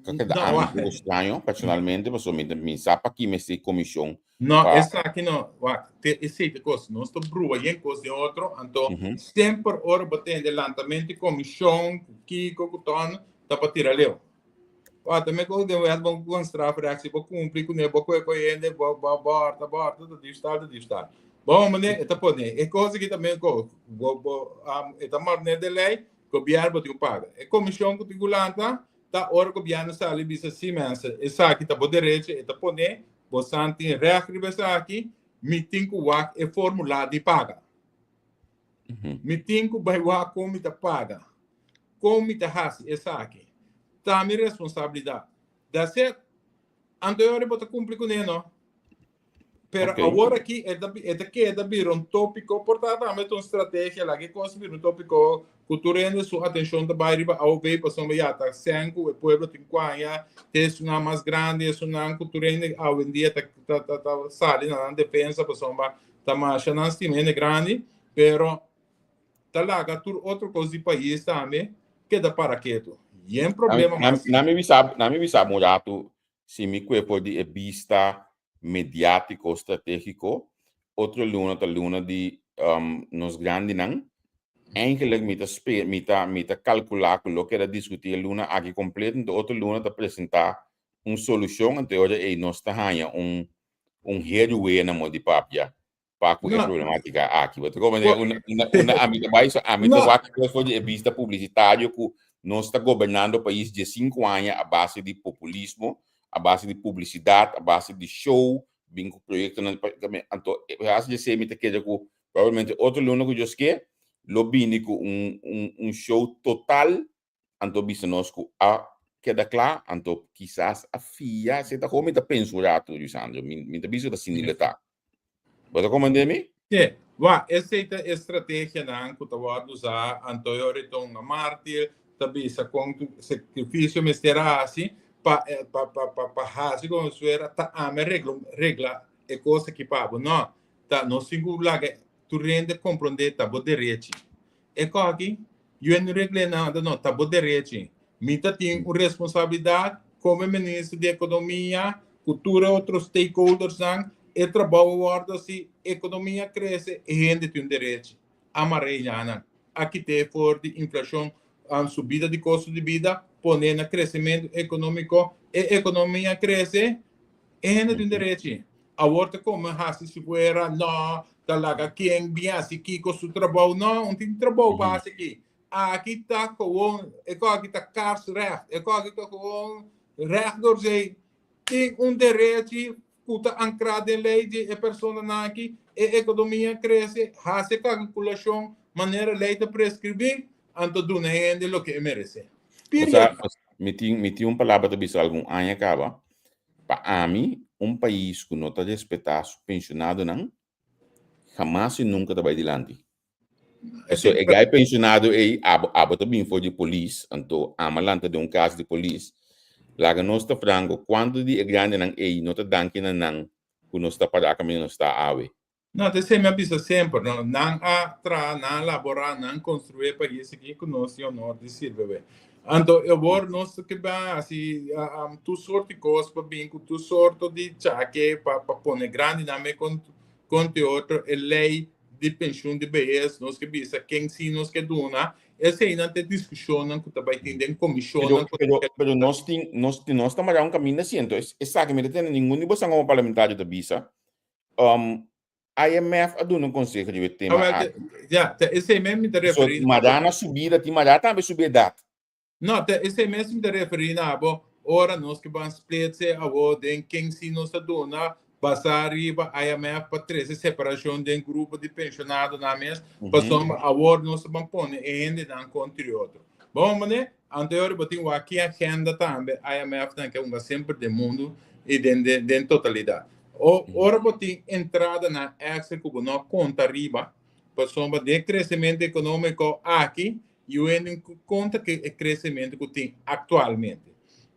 Speaker 3: ka keda
Speaker 4: No,
Speaker 3: ami
Speaker 4: wak.
Speaker 3: un poco extraño personalmente, pasobra mi ta mi sa pa ki mester komishon
Speaker 4: No,
Speaker 3: pa
Speaker 4: esaki no, wak, te esei te kos, nos ta brua yen kos den otro, anto
Speaker 3: Mhm.
Speaker 4: semper ora bo tende lantamento di komishon, ku kiko, ku ton, ta pa tira leu. Wak, ta me kos den wet bo ku strafrecht, si bo kumpli kuné, bo kohe kohe hende, bo bo bo horta bo horta, ta diefstal ta diefstal. Bo mane, e ta pone, e kos aki ta me kos, bo bo e ta marne den lei, gobièrnu bo tin ku paga. E komishon ku tin ku lanta, ta ora gobièrnu sali bisa si mensen, esaki ta bo derecho, e ta pone, bo san tin règt riba esaki, mi tin ku wak e formula di paga. Mi tin ku bai wak kon mi ta paga. Kon mi ta hasi esaki? Ta mi responsabilidat. That's it. Anto e ora bo ta kumpli kuné, no? Pero awor aki e ta e ta keda bira un tópiko, por ta tambe ta un strategia, laga e kos bira un tópiko ku tur hende su atenshon ta bai riba AOV pasobra ya ta sèn ku e pueblo tin ku haña te esunnan mas grandi, esunnan ku tur hende awendia ta ta ta ta sali na nan defensa pasobra ta masha nan stima hende grandi, pero ta laga tur otro kos di pais tambe keda para ketu. Yen problema mas.
Speaker 3: Na mi bisa, na mi bisa un ratu si mi kue for di e bista mediátiko stratégiko, otro luna ta luna di nos grandinan. Eigenlijk mi ta spe, mi ta, mi ta kalkulá ku lo keda diskutí e luna aki kompleto, anto otro luna ta presentá un solushon, anto e ora ei nos ta haña un un heruwe na modo di papia pa ku e problemátika aki. Bo ta komprendé? Una, una, una ami ta bai, so ami ta wak for di e bista publisitario ku nos ta gobernando pais 15 aña a base di populismo, a base di publisidat, a base di show, bin ku proyektonan pa anto e base di esei mi ta kere ku probablemente otro luna ku Dios ke lo bini ku un un un show total anto bisa nos ku a keda kla anto kisas a fia si ta komo mi ta pensa un ratu Lisandro mi mi ta bisa ku ta sinti lo ta bo ta komprende mi?
Speaker 4: Sí, wak esei ta e strategianan ku ta wòrdu usá anto e ora ta un mártir ta bisa kon tu sakrifisio mester a hasi pa pa pa pa hasi komo suera ta ami a regla e kos aki pa bo no ta nos tin ku laga tur hende komprondé ta bo derechi E koki, Yu no regl'é nada no, ta bo derechi. Mi ta tin un responsabilidat komo e minister di ekonomia ku tur e otro stakeholdersnan, e trabou a wòrdu hasi, ekonomia krese, e hende tin un derechi. Amar'é yanan. A kit'é for di inflashon, subida di kosto di bida, pon'é na kresementu ekonómiko, e ekonomia krese, E hende tin derechi. Awor ta come haci si fuera, no, ta laga ken bin haci kico su trabou. No, un tin trabou pa haci aki. Aki ta gewoon, e ko aki ta kaarsrecht. E ko aki ta gewoon recht door zee. Tin un derechi cu ta ancra den ley di e personanan aki. E economia crece, haci e calculacion manera ley ta prescribi, anto duna e hende loke e merece.
Speaker 3: Period. Mi tin, mi tin un palabra ta bisa algun aña caba. Pa ami, un pais ku no ta respetá su pensionadonan, hamas i nunka ta bai dilanti. Pasobra e gai pensionado ei, abo, abo ta bin for di polis, anto ama lanta den un kas di polis. Laga nos ta franko, kuantu di e grandenan ei no ta danki na nan ku nos ta pará kaminda nos ta awe?
Speaker 4: No, ta esei mi a bisa semper, no? Nan a traha, nan a laborá, nan a konstruí e pais aki ku nos tin honor di sirbi awe. Anto e awor nos ta ke ban hasi tur sort di kos pa bin ku tur sorto di chake pa pa pone grandinan me kontra e otro. E lei di penshun di behes nos ke bisa ken si nos ke duna. Eseinan ta e diskushonnan ku ta bai tin den komishonnan.
Speaker 3: Pero, pero, pero nos tin, nos tin, nos ta mara un kaminda si. Anto esaki mi ta tende ningun di bosan komo parlamentario ta bisa. Um, IMF a duna un conseho riba e tema
Speaker 4: Ah, wel,
Speaker 3: aki.
Speaker 4: ja, te esei mes mi ta
Speaker 3: So,
Speaker 4: referí na bo.
Speaker 3: mará na subida, tin mará tambe subi edat.
Speaker 4: No, te esei mes mi ta referí na bo ora nos ke ban splitse awo den ken si nos ta duna basá riba IMF pa trese separashon den grupo di penshonadonan mes, pasobra awor nos ta ban pone e hendenan kontra e otro. Bon, mane, Anterior bo tin wak ki agenda tambe IMF nan ke hunga semper den mundu i den den den totalidat. O ora bo tin entradanan extra ku bo no a konta riba, pasobra den e kresementu ekonómiko aki UN ku konta ku e kresementu ku tin aktualmente.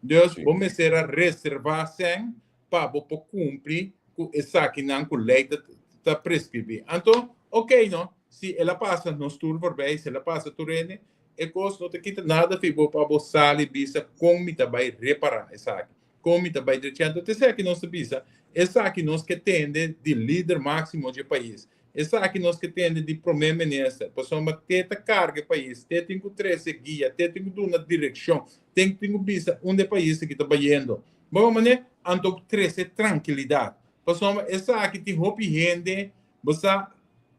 Speaker 4: Dus bo mester a reservá sèn pa bo por kumpli ku esakinan ku lei ta ta preskribí. Anto, oké no, si el a pasa nos tur voorbij, si el a pasa tur hende, E kos no ta kita nada fi bo pa bo sali bisa kon mi ta bai repará esaki, kon mi ta bai drecha. Anto ta esaki nos ta bisa, esaki nos ke tende di lider máksimo dje pais, esaki nos ke tende di promé minister, pasobra te ta karga e pais, te tin ku trese guia, te tin ku duna direkshon, te tin ku bisa unda e pais aki ta bayendo. Bo manera? Anto trese trankilidat, pasobra esaki tin hopi hende Bo sa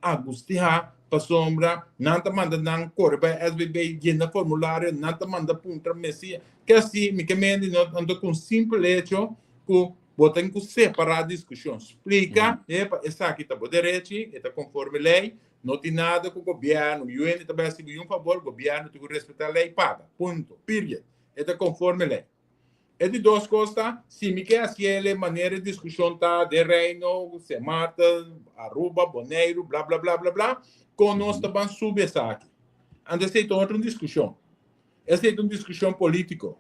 Speaker 4: angustiá pasobra nan ta manda nan kore bai SBB yena formulario, nan ta manda puntra mesi. Ke asi mi ke mende no anto ku un simpel hecho ku bo tin ku separá diskushon. Splika, epa, esaki ta bo derechi, e ta konforme lei, no tin nada ku gobièrnu, UN ta bai hasi bo un fabor, gobièrnu tin ku respetá lei, paga. Punto. Period. E ta konforme lei. E di dos kos ta, si mi ke hasi el e manera e diskushon ta den Reino, Sint Maarten, Aruba, Boneiru, bla bla bla bla bla, kon nos ta ban subi esaki? Anto esei ta otro un diskushon. Esei ta un diskushon polítiko.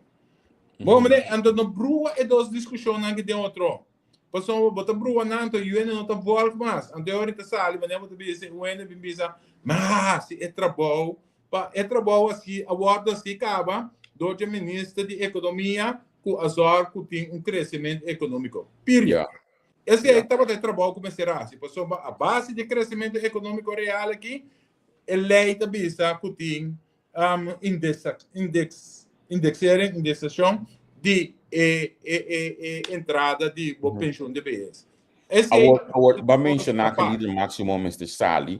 Speaker 4: Bo mira, anto no brua e dos diskushonnan aki den otro. Pasobra bo ta brua nan, anto yu hende no ta vòlg mas. Anto e ora ta sali, manera bo ta bisa, un hende bin bisa, mi a hasi e trabou Pa e trabou asi a wordo asi caba door dje minister di economia cu a zorg cu tin un crecemento economico. Period. Esey tabata e trabou cu mester haci pasobra a base di e crecemento economico real aki e ley ta bisa cu tin indexering, indexacion di e entrada di bo pensioen di behes. Esey
Speaker 3: Awor, awor, ba menciona cu lider maximo mester sali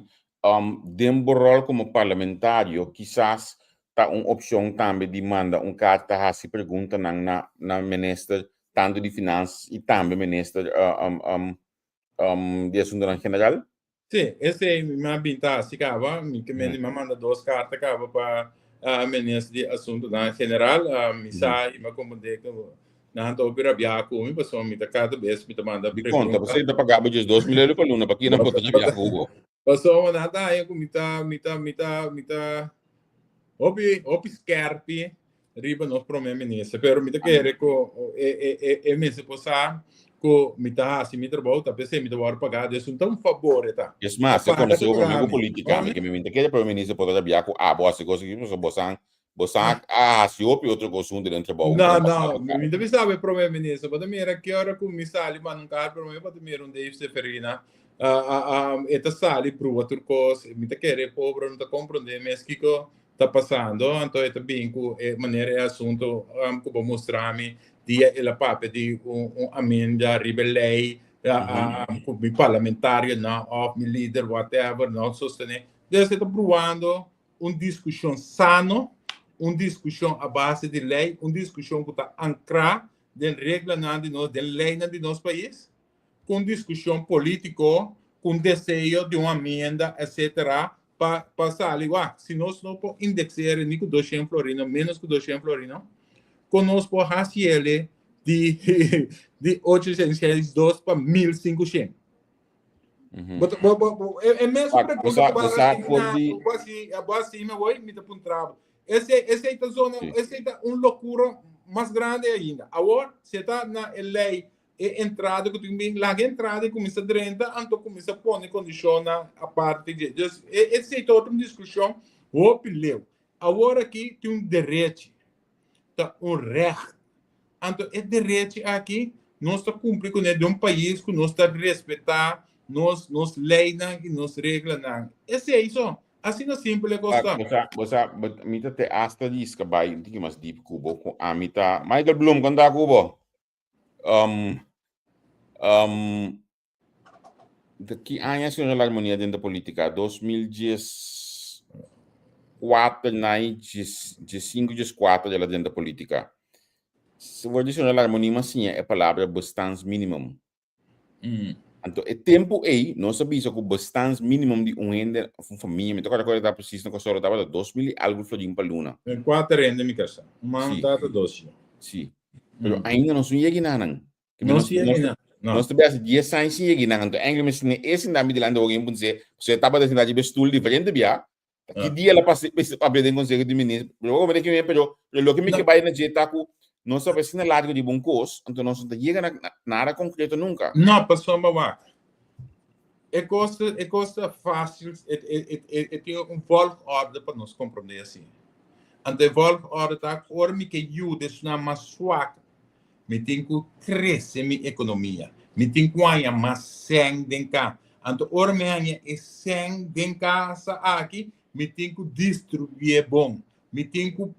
Speaker 3: Den bo ròl komo parlamentario kisas ta un opshon tambe di manda un karta hasi preguntanan na na minister tantu di finansas i tambe minister di asuntunan general?
Speaker 4: Sí, esei mi a bin ta hasi kaba. Mi ke mende mi a manda dos karta kaba pa minister di asuntunan general. Mi sa i mi a komprendé ku Nan ta hopi rabiá ku mi pasobra mi ta kada bes mi ta manda
Speaker 3: Di konta,
Speaker 4: pregunta.
Speaker 3: pasobra ta pagá bo 12.000 euro pa luna, pa kina bo ta rabiá ku bo?
Speaker 4: Pasobra nan ta haña ku mi ta mi ta mi ta mi ta hopi hopi skèrpi riba nos promé minister, pero mi ta kere ku e e e e mester por sa ku mi ta hasi mi trabou, ta p'esei mi ta wòrdu pagá, dus un ta un fabor e ta.
Speaker 3: Es mas,
Speaker 4: Ta
Speaker 3: e
Speaker 4: paga
Speaker 3: konosé
Speaker 4: ta
Speaker 3: bo promé
Speaker 4: paga
Speaker 3: ku
Speaker 4: mi.
Speaker 3: polítika, mi ke mi ta kere promé minister por ta rabiá ku abo hasi kos aki, pasobra bo san Bo sa a hasi hopi otro kos huntu den trabou.
Speaker 4: No, no, mi ta bisa e prome minister. Bo ta mira ki ora ku mi sali manda un kar prome, bo ta mira un Dave Seferina. E ta sali pruba tur kos. Mi ta kere e pobre no ta komprende mes kiko ta pasando. Anto e ta bin ku e manera e asunto ku bo mustra mi dia el a papia di un amenda riba e lei ku mi parlamentarionan òf mi lider whatever no sostene. Dus e ta pruando un diskushon sano, un diskushon a base di lei, un diskushon ku ta ankrá den reglanan di nos, den leinan di nos pais, ku un diskushon polítiko, ku un deseo di un amienda, etcetera, pa pa sali. Wak, si nos no por indexera ni ku doshen florino, ménos ku doshen florino, kon nos por hasi ele di di 862 pa 1500? Bo ta- bo- bo- bo- e, e mesmo
Speaker 3: Wak,
Speaker 4: pregunta
Speaker 3: bosa-
Speaker 4: ku bo
Speaker 3: bosa
Speaker 4: hasi
Speaker 3: por
Speaker 4: na-
Speaker 3: di-
Speaker 4: bo hasi- bo hasi me hoy, mi ta puntra bo. Ese, ese ta zona,
Speaker 3: Sí.
Speaker 4: ese ta un locura mas grande ainda. Awor, se ta na e ley, e entrada ku tin bin, laga e entrada e kuminsa drenta, anto kuminsa pone kondishonnan aparte dje. Dus, e, esei ta otro diskushon hopi leu. Awor aki tin un derechi, ta un recht. Anto e derechi aki nos ta cumpli cune den un pais cu nos ta respeta nos nos leynan y nos reglanan. Esey so. Asina simpel e cos ta.
Speaker 3: Bo sa, bo sa, mi ta te hasta riska bay un tiki mas diep cu bo, cu ami ta, Michael Bloem, con ta cu bo? Um, um, De ki aña señor Larmonia den de politica? 2014 na 15, 14 ela den de politica. Se word señor Larmonia mas siña e palabra bestaansminimum. Anto e tempo ei nos a bisa ku bestaansminimum di un hende of un famia, mi ta kòrda kòrda ta precies na Kòrsou tabata 2000 i algu florin pa luna.
Speaker 4: Den kuater hende mi kasa. Un mama, un tata, dos yu.
Speaker 3: Si. Pero ainda nos no yega nan.
Speaker 4: No si yega
Speaker 3: No. Nos ta bes 10 aña sin yega nan. Anto enkele mes ne e sinta mi delante hoor en punse, se tabata sinta riba stoel diferente bia. Ki dia la pase papia den conseho di minister. Pero como de que pero pero loke mi ke bai na dje ta ku nos ta asina largo riba un kos, anto nos no ta yega na nada concreto nunca.
Speaker 4: No, pasobra wak. E kos e kos ta fácil, e e e e tin un volgorde pa nos komprondé asina. Anto e volgorde ta ora mi ke yuda esnan mas swak, Mi tin ku krese mi ekonomia. Mi tin ku haña mas sèn den ka. Anto ora mi haña e sèn den kasa aki, mi tin ku distribuié bon. Mi tin ku,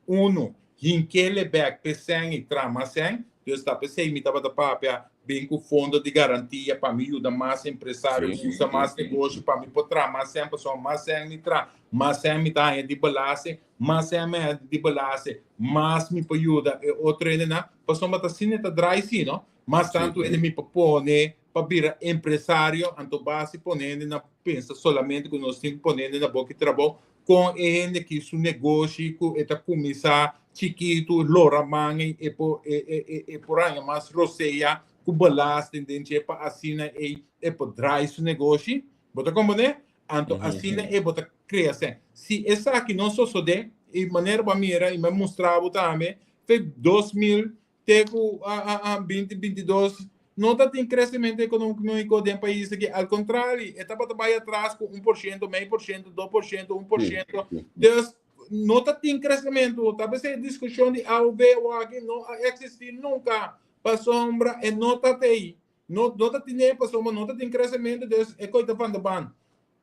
Speaker 4: unu, hink'é bèk p'e sèn i traha mas sèn. Dus ta p'esei mi tabata papia bin ku fondo di garantia pa mi yuda mas empresario kusa mas negoshi pa mi por traha mas sèn, pasobra mas sèn mi traha, mas sèn mi ta haña di belasting. Mas e mester di belase, mas mi por yuda e otro hendenan, pasobra ta asina e ta draai si, no? Mas tantu hende mi por pone pa bira empresario, anto basi pone hende na pensa solamente ku nos tin ku pone hende na boki trabou. Kon e hende ki su negoshi ku e ta kuminsá chikitu lora man ei e por e e e por haña mas rosea ku belasting den dje pa asina ei e por draai su negoshi. Bo ta komprendé? Anto asina ei bo ta krea sèn. Si esaki no sosodé, i manera bo a mira i mi a mustra bo tambe, fe 2000 te ku 2022 no ta tin kresementu ekonómiko den pais aki. Al kontrali, e tabata bai atras ku 1%, 0,5%, 2%, 1%. Dus no ta tin kresementu. Ta p'esei e diskushon di AOV awaki no a eksistí nunka, pasobra e no ta t'ei. No no ta tin ei pasobra no ta tin kresementu, dus e koi ta van de baan.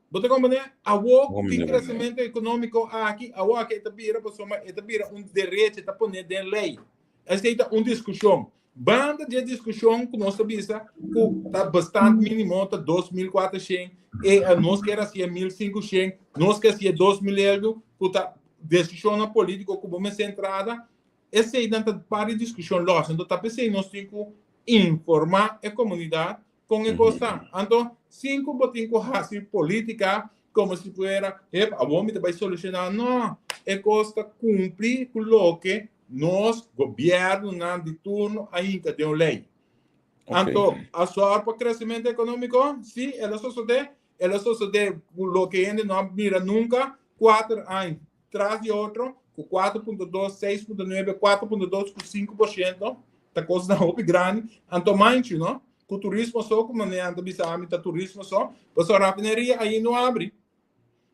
Speaker 4: Bo ta komprendé? Awor ku tin kresementu ekonómiko aki, awor aki e ta bira pasobra e ta bira un derecho, e ta pone den lei. Esei ta un diskushon. Banda di e diskushon ku nos ta bisa ku ta bestand mínimo ta 2400, e nos kier hasié 1500, nos kier hasié 2000 euro, ku ta desishonnan polítiko ku bo mester entrada, eseinan ta par di diskushon lòs. Anto ta p'esei nos tin ku informá e komunidat Kon e kos ta? Anto, sin ku bo tin ku hasi polítika komo si fuera, hep, awor mi ta bai solushoná. No, e kos ta kumpli ku loke nos gobièrnunan di turno a hinka den un lei. Anto, a sòru pa kresementu ekonómiko? Sí, el a sosodé. El a sosodé ku loke hende no a mira nunka, kuater aña tras di otro, ku 4.2, 6.9, 4.2 ku 5%, ta kosnan hopi grandi. Anto manchi, no? Ku turismo so, ku manera nan ta bisa ami ta turismo so, pasobra rafineria ayi no abri.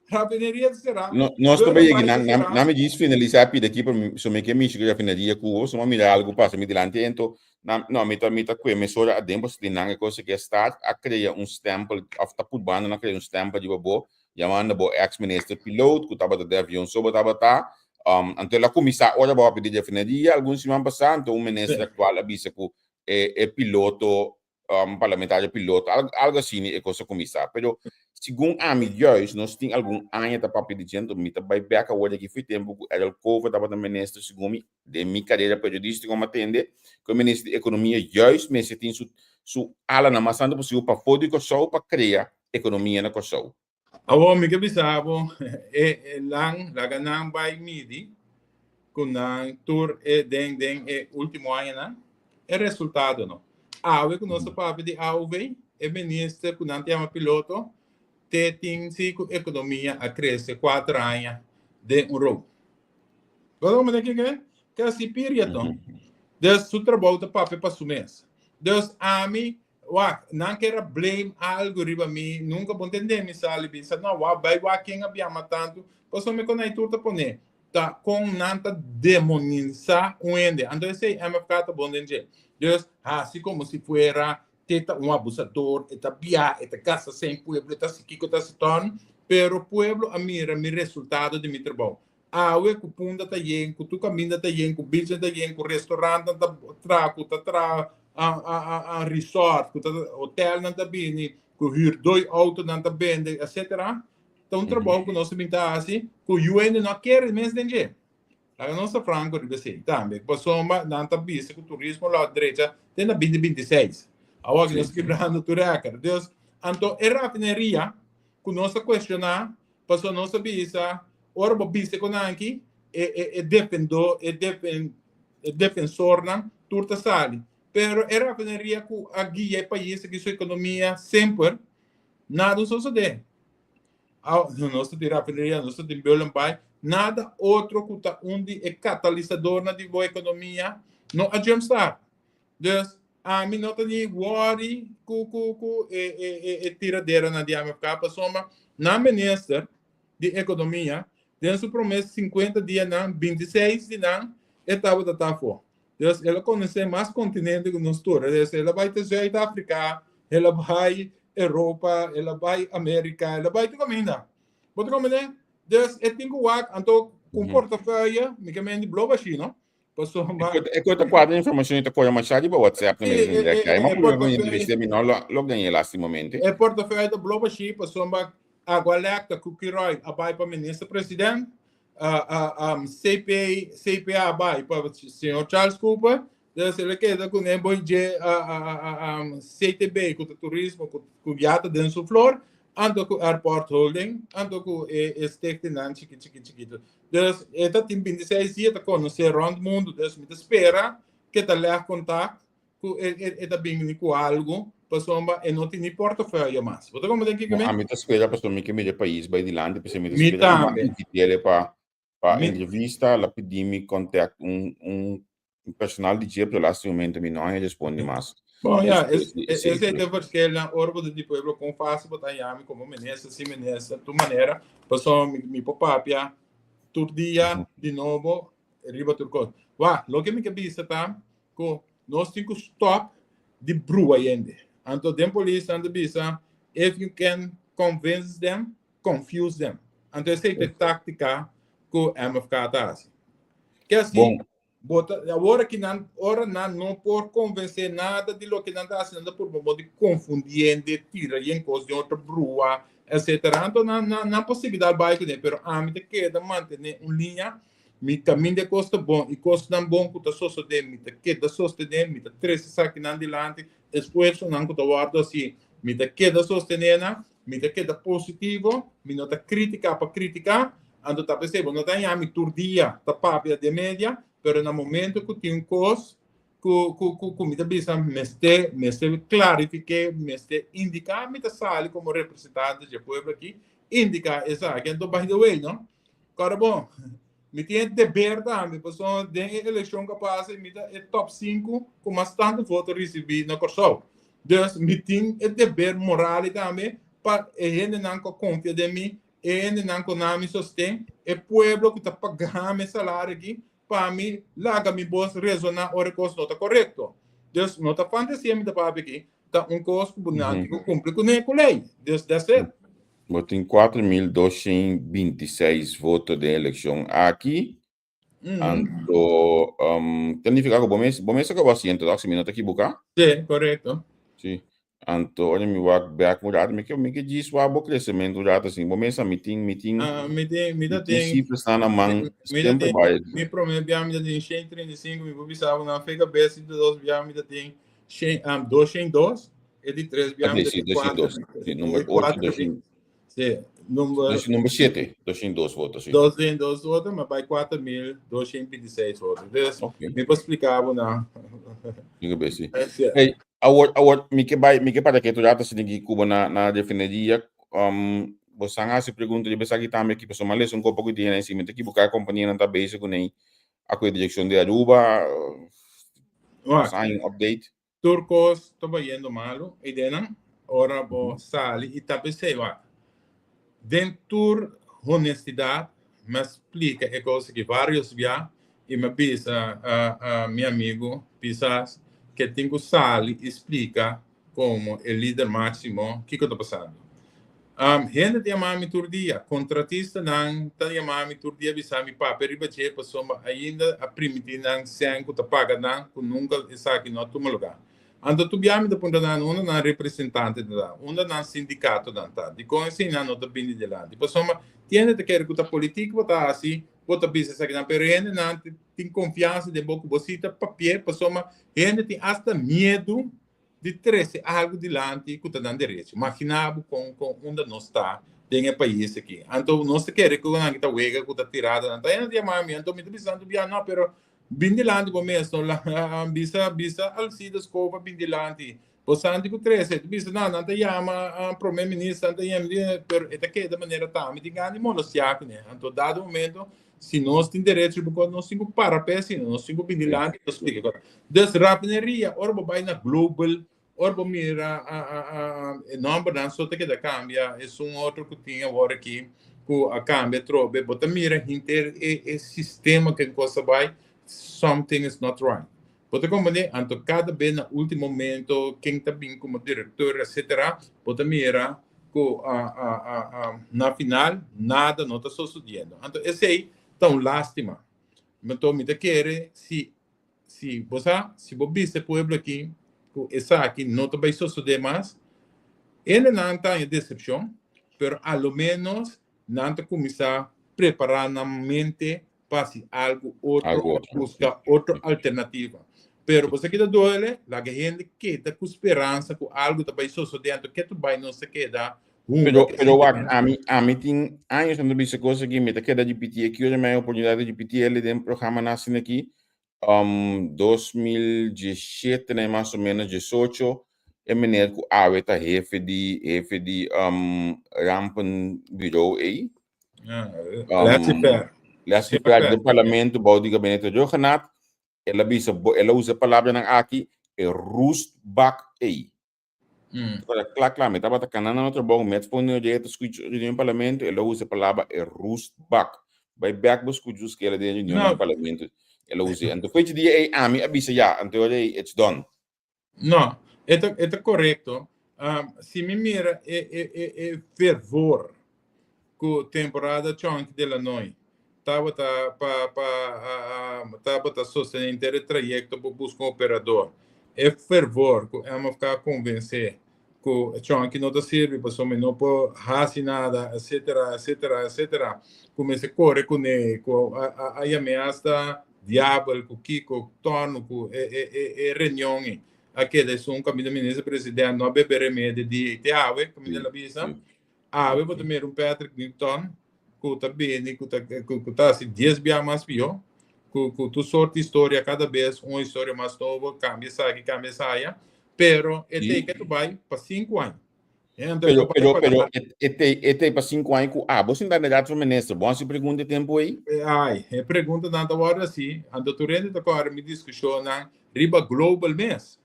Speaker 4: Rafineria ta será.
Speaker 3: No, nos ta bay yegi, nan, nan, nan mi djis finalisá pida aki, pero mi, so mi ke mishi ku rafineria ku bo, so mi a mira algu pasa mi dilanti, ento, nan, no, mi ta, mi ta kue mesora aden, pasobra di nan e kos ke start a krea un stempel, òf ta purbando na krea un stempel riba bo, Yamando bo ex minister piloot ku tabata den avion so bo tabata. Um, anto el a kuminsá ora bo a pidi refineria algun siman pasá, anto un minister aktual a bisa ku e, e piloto, um, parlamentario piloto, algo, algo asina e kos a kuminsá. Pero segun ami juist, nos tin algun aña ta papia di dje, anto mi ta bai bèk awor aki for tempu ku Errol Cover tabata minister, segun mi, den mi karera periodístiko mi a tende ku e minister di ekonomia juist mester tin su, su alanan mas tantu posibel pafó di Kòrsou pa krea ekonomia na Kòrsou.
Speaker 4: Awor mi ke bisa bo, e e lan laga nan bai midi ku nan tur e den den e ultimo añanan, e resultado no. Awe ku nos ta papia di AOV, e minister ku nan ta yama piloto te tin si ku ekonomia a krese kuater aña den un rou. Bo ta komprende kiko? Ke asi piria to. Dus su trabou ta papia pa su mes. Dus ami Wak, nan kier a blame algo riba mi, nunca bo ntende mi sali bisa, no, wak, bai wak ken a biama tantu, pasobra mi con ay tur ta pone, ta con nan ta demonisa un hende, anto esey MFK ta bon den dje. Dus, haci como si fuera te ta un abusador, e ta bia, e ta gasta sen pueblo, e ta haci kico, e ta haci ton, pero pueblo a mira mi resultado di mi trabou. Awe ku Punda ta yen, ku tur kaminda ta yen, ku beachnan ta yen, ku restaurantnan ta traha, ku ta traha resort, ku ta hotelnan ta bini, ku hür doi outonan ta bende, etcetera. Ta un trabou ku nos a bin ta hasi ku UN no a kere mes den dje. Laga nos ta franko riba esei tambe, pasobra nan ta bisa ku turismo lo a drecha te na 2026. Awor aki nos ta kibrando tur rèkòrt. Dus, anto e rafineria ku nos a kuestioná Pasobra nos a bisa, ora bo bisa ku nan aki, e e e defendó, e defen, e defensornan tur ta sali. Pero e rafineria ku a guia e pais aki su ekonomia semper, nada no sosodé. Aw, nos ta tin rafineria, nos ta tin Bullenbaai, nada otro ku ta un di e katalisadornan di bo ekonomia no a jumpstart. Dus, ami no ta ni worry ku ku ku e e e e tiraderanan di MFK pasobra nan minister di ekonomia den su promé 50 dianan, 26 di nan e tabata ta afó. Dus el a konosé mas kontinente ku nos tur. Dus el a bai te Zuid Afrika, el a bai Europa, el a bai Amerika, el a bai tur kaminda. Bo ta komprendé? Dus e tin ku wak anto ku un portafeuille, mi ke men di bloba shi no. Pasobra
Speaker 3: E kota kuadra informashon i ta kore masha riba WhatsApp na mes direct. Ai, ma purba ku entrevista mi no lo gañ'é lastimamente.
Speaker 4: E portafeuille ta bloba shi pasobra Aqualectra ku Curoil a bai pa minister president, CP, CPA a bai pa señor Charles Cooper, dus el a keda ku ne bon dje CTB ku ta turismo ku ya ta den su flor. Anto ku Airport Holding, anto ku e e stichtingnan chiki chiki chikitu. Dus e ta tin 26 dia ta konosé rònt mundu, dus mi ta spera ku e ta lèg kontakt ku e e e ta bini ku algu pasobra e no tin ni portefeuille mas. Bo ta komprendé kiko mi?
Speaker 3: Bo ami ta spera pasobra mi ke mira e pais bai dilanti, p'esei mi ta
Speaker 4: Mi
Speaker 3: spera ku
Speaker 4: tambe.
Speaker 3: invit'é pa pa
Speaker 4: Mi
Speaker 3: entrevista, la pidi mi contact un un personal di dje, pero laatste momento mi no a respondi mas.
Speaker 4: Bon, ja,
Speaker 3: Despues
Speaker 4: es,
Speaker 3: di
Speaker 4: esei
Speaker 3: esei.
Speaker 4: ta verschil na ora bo ta di pueblo kon fácil bo ta yami komo minister, sin minister, tur manera, pasobra mi, mi por papia tur dia di nobo riba tur kos. Wak, loke mi ke bisa ta ku nos tin ku stop di brua hende. Anto den polis nan ta bisa, if you can convince them, confuse them. Anto esei ta e táktika ku MFK ta hasi. Ke asi,
Speaker 3: Bon.
Speaker 4: bo ta, awor aki nan, ora nan no por konvensé nada di loke nan ta hasi, nan ta purba bo di konfundí hende, tira yen kos den otro brua, etcetera. Anto nan, nan, nan por sigui dal bai kuné, pero ami ta keda mantené un liña, mi kaminda e kos ta bon i kosnan bon ku ta sosodé, mi ta keda sostené, mi ta trese esakinan dilanti, esfuersonan ku ta wòrdu hasi, mi ta keda sostené nan, Mi ta keda positivo, mi no ta critica pa critica, anto ta pesey bo no ta haña mi tur dia ta papia den media, pero na momento cu tin un cos cu cu cu cu mi ta bisa mester mester clarifique, mester indica, mi ta sali como representante dje pueblo aki indica esaki. Anto by the way no, kòrda bon, mi tin e deber tambe pasobra den e eleccion cu a pasa mi ta e top sinku cu mas tanto voto ricibi na Kòrsou. Dus mi tin e deber moral tambe pa e hendenan ku a konfia den mi, e hendenan ku na mi sosten, e pueblo ku ta paga mi e salario aki, pa mi laga mi bos resoná ora e kos no ta korekto. Dus no ta fantasia mi ta papia aki, ta un kos ku nan tin ku kumpli kuné ku lei. Dus that's it.
Speaker 3: Bo tin 4226 voto den elekshon aki. Anto, ta nifiká ku bo mes, bo mes a kaba asiento, toch? Si mi no ta ekiboká.
Speaker 4: Sí, korekto.
Speaker 3: Sí. Anto, ora mi wak bèk un rato, mi ke, mi ke djis wak bo kresementu un rato asin. Bo mes a mi tin, mi tin,
Speaker 4: Ah, mi tin, mi ta
Speaker 3: mi tin
Speaker 4: tin,
Speaker 3: sifrasnan na man,
Speaker 4: mi ta
Speaker 3: semper
Speaker 4: tin,
Speaker 3: bai.
Speaker 4: mi promé bia mi ta tin 135, mi por bisa bo nan fe kabes, di dos bia mi ta tin shen, 202, e di tres bia mi
Speaker 3: Ok,
Speaker 4: ta
Speaker 3: sí,
Speaker 4: tin kuater,
Speaker 3: 202. Sí, number
Speaker 4: e
Speaker 3: ocho,
Speaker 4: kuater,
Speaker 3: 200.
Speaker 4: Sí, number...
Speaker 3: Dus number 7, 202 voto, sí.
Speaker 4: 202 voto, maar bij 4226 voto. Dus, okay. mi por explicar bo na.
Speaker 3: Diga bem, sí. Hey, awor, awor, mi ke bai, mi ke para que tu data sin ki Cuba na, na refineria, bo san hasi pregunta di besaki tambe ki paso males un kopo ku tiene si mi te equivocar compañía nan ta bezig ku nei a ku dirección de Aruba,
Speaker 4: uh,
Speaker 3: un update.
Speaker 4: Tur kos ta bayendo malu eidenan ora bo sali i ta p'esei wak. Den tur honestidat mi a splika e kos aki vários bia i mi a bisa mi amigu Pisas ke tin ku sali i splika komo e lider máksimo kiko ta pasando. Hende ta yama mi tur dia, kontratistanan ta yama mi tur dia bisa mi papia riba dje pasobra ainda a primiti nan sèn ku ta paga nan ku nunka esaki no a tuma lugá. Anto tur bia mi ta puntra nan unda nan representante ta ta, unda nan sindikatonan ta, dikon esei nan no ta bini dilanti? Pasobra tin hende ta kere ku ta politik bo ta hasi, bo ta bisa esakinan, pero hendenan tin konfiansa den bo ku bo si ta papia pasobra hende tin asta miedu di trese algu dilanti ku ta nan derecho. Magina bo kon kon unda nos ta den e pais aki. Anto nos ta kere ku nan ta wega ku ta tirada nan ta hende ta yama mi anto mi ta bisa nan bia no pero bin dilanti bo mes no bisa bisa Alcides Cova bin dilanti bo santi ku trese ta bisa nan nan ta yama prome minister nan ta yama pero e ta keda manera ta mi tin gana di molestia kuné anto dado momento Si nos tin derecho riba kos, nos tin ku para p'e asina, nos tin ku bini dilanti pa splika kos. Dus rafineria, ora bo bai na global, ora bo mira e nòmbernan so ta keda kambia, esun otro ku tin awor aki ku a kambia atrobe, bo ta mira henter e sistema ken kos a bai, something is not right. Bo ta komprendé? Anto kada bes na ultimo momento ken ta bin komo direktor etcetera, bo ta mira ku na final nada no ta sosodiendo. Anto esei ta un lástima. Anto mi ta kere si si bo sa si bo bisa e pueblo aki ku esaki no ta bai sosodé mas, hendenan ta haña desepshon, pero a lo ménos nan ta kuminsá prepará nan mente pa hasi algu otro,
Speaker 3: Algu otro.
Speaker 4: buska otro alternativa. Pero bo sa ki ta duele? Laga hende keda ku speransa ku algu ta bai sosodé, anto ke ta bai nos ta keda. Hunga
Speaker 3: Pero,
Speaker 4: ke
Speaker 3: pero wak,
Speaker 4: sentimento.
Speaker 3: ami tin años ando bisa kos aki, mi ta keda repetí aki ora mi hay oportunidad di repetí el den programa nan asina aki. 2017 na mas o menos 18, e meneer ku awe ta hefe di rampenbureau ei.
Speaker 4: Ah, Leslie Fer.
Speaker 3: Leslie Fer den parlamento bou di gabinete Rhuggenaath, el a bisa, el a usa palabranan aki, e roestbak ei. Ora kla kla, mi tabata kana na trabou, met for nu dje ta skucha reunion parlamento, el a usa palabra e roestbak. Bai bek bo skucha us kela den reunion
Speaker 4: No.
Speaker 3: parlamento, el a usa. Anto fecha dia ei ami a bisa ya, anto ora ei it's done.
Speaker 4: No, e ta korekto. Si mi mira e fervor ku temporada Chonky de la Noy tabata pa tabata sostené henter e trayekto pa buska un operador. E fervor ku MFK a konvensé ku Chonky no ta sirbi pasobra mi no por hasi nada, etcetera, etcetera, etcetera. Ku mester kore kuné, ku a yam'é asta diabel ku kiko tòrnu ku e reunion ei a keda esun kaminda minister president no a bebe remedi di te awe, kaminda el a bisa. Awe bo ta mira un Patrick Newton ku ta bini ku ta hasi 10 bia mas pió, ku tur sort di historia, kada bes un historia mas nobo, kambia esaki, kambia esaya, pero e tei ke ta bai pa 5 aña. Anto
Speaker 3: Pero,
Speaker 4: e ta bai
Speaker 3: pero,
Speaker 4: pa
Speaker 3: pero, e tei pa 5 aña ku abo sin kandidato pa minister. Bo a hasi pregunta e tempu ei?
Speaker 4: Ai, e preguntanan ta wòrdu hasi, anto tur hende ta kòrda mi diskushonnan riba Global mes.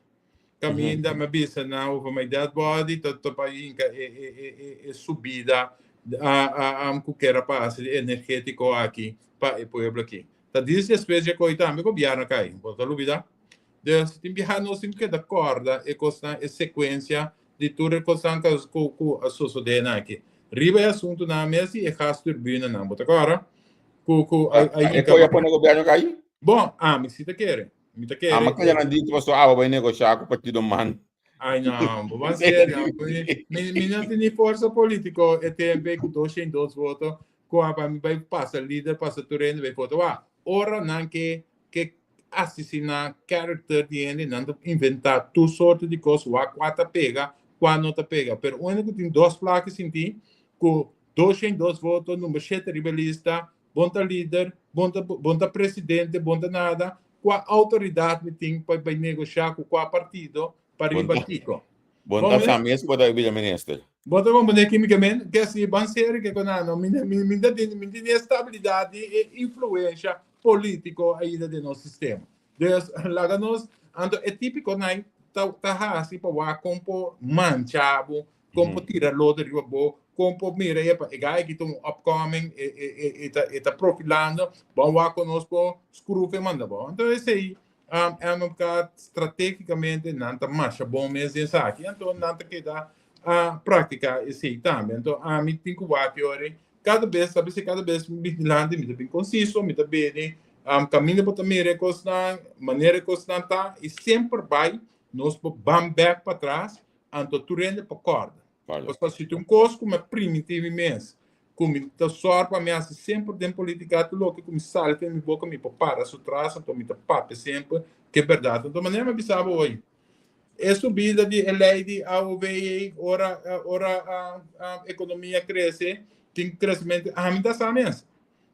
Speaker 4: Kaminda mi a bisa nan over my dead body ta pa hinka e subida ku ker a pasa di energetiko aki pa e pueblo aki. Ta dis despues dje koi tambe gobièrnu a kai, bo ta lubida? Dus tin biaha nos tin ku keda kòrda e kosnan, e sekuensia di tur e kosnan ku a sosodé nan aki. Riba e asuntunan mes di e gasturbinanan, bo ta kòrda? Ku a
Speaker 3: E
Speaker 4: hinka.
Speaker 3: koi a pone gobièrnu kai?
Speaker 4: Bon, ami si ta kere. Mi ta kere.
Speaker 3: Ama kaya nan dito paso awa bai negosha ku partido man.
Speaker 4: Ai no, bo ban serio. Mi no tini forsa politico e tempo ku 202 voto ku apa mi bai pasa lider, pasa tur hende bai voto. Wa, ora nan ke asesina character di hende, nan ta inventa tur sorto di kos, wa kua ta pega, kua no ta pega. Pero un hende ku tin dos plaki sinti ku 202 voto, number 7 riba lista, bon ta lider, bon ta presidente, bon ta nada, kua outoridat mi tin pa bai negoshá ku kua partido pa riba kiko?
Speaker 3: Bon ta sa mes ku bo ta bira minister.
Speaker 4: Bo ta komprendé kimikamente? Ke si ban serio ke ku nan, mi ta tin, mi tin e estabilidat i e influensha polítiko ainda den nos sistema. Dus laga nos, anto e típiko nan ta hasi pa wak kon por mancha bo, kon por tira lodo riba bo, kon por mira epa e guy aki ta un upcoming, e ta profilando, bon wak kon nos por scruf e manda bo. Anto esei MFK strategicamente nan ta masha bon mes den esaki, anto nan ta keda a practica esei tambe. Anto ami tin ku wak yori kada bes, a bes kada bes mi bin dilanti mi ta bin conciso, mi ta bini kaminda bo ta mira e kosnan, manera e kosnan ta, i semper bai nos por ban bek patras, anto tur hende por kòrda. Pasobra si tin un kos ku mi a primintí mi mes, ku mi ta sòru pa mi hasi semper den politika, tur loke ku mi sali for mi boka mi por para su tras, anto mi ta papia semper ku e bèrdat. Anto manera mi a bisa bo hoy, e subida di e lei di AOV ei, ora ekonomia krese, tin kresementu, ami ta sa mes.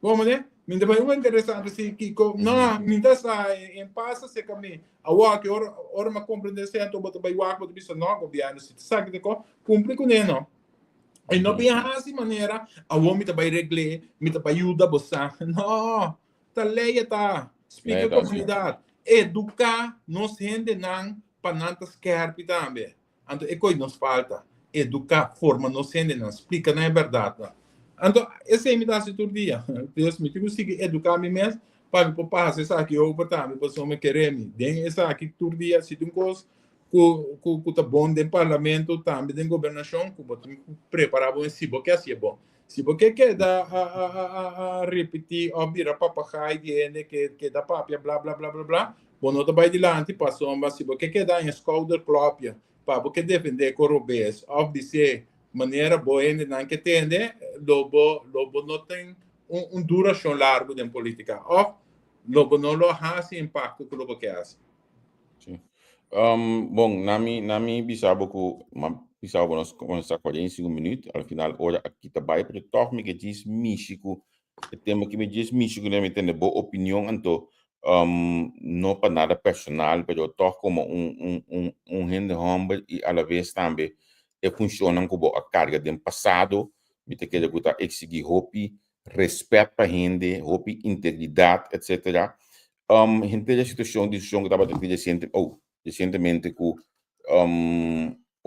Speaker 4: Bo mane? Mi ta bai un interesante si kiko. No, mi ta sa en pasa seka mi. Awor ki ora mi a comprende se anto bo ta bai wak bo ta bisa no gobierno si ta sa ki ta ko cumpli kuné no. E no bin hasi manera awor mi ta bai regle, mi ta bai yuda bo sa. No, ta lei e ta. Splika
Speaker 3: Lei ta, sí.
Speaker 4: komunidat. Eduká nos hendenan pa nan ta skerpi tambe. Anto e koi nos falta, eduká, forma nos hendenan, splika nan e bèrdatnan. Anto esei mi ta hasi tur dia. Dus mi tin ku sigui eduká mi mes pa mi por pasa esaki over tambe pasobra mi kere mi den esaki tur dia. Si tin un kos ku ta bon den parlamento tambe den gobernashon ku bo tin ku prepará bo mes si bo ke hasi e bon. Si bo ke keda a ripití òf bira papagai di hende ke keda papia bla bla bla bla bla, bo no ta bai dilanti pasobra si bo ke keda en skouderklopje pa bo ke defendé ku robes òf bis'é manera bo hendenan ke tende, lo bo lo bo no tin un durashon largu den polítika òf lo bo no lo hasi impakto ku lo bo ke hasi.
Speaker 3: Sí. Bon, na mi bisa bo ku. Bisa bo nos kuminsá 45 minüt, al final ora a kita bai, pero tòg mi ke djis mishi ku e tema ki mi djis mishi kuné mi tende bo opinion anto no pa nada personal pero tòg komo un un un un hende hòmber i alaves tambe e funshonnan ku bo a karga den pasado mi ta kere ku ta eksigí hopi rèspèt pa hende, hopi integridat etsetera. Henter e situashon diskushon ku tabata tin resiente oh resientemente ku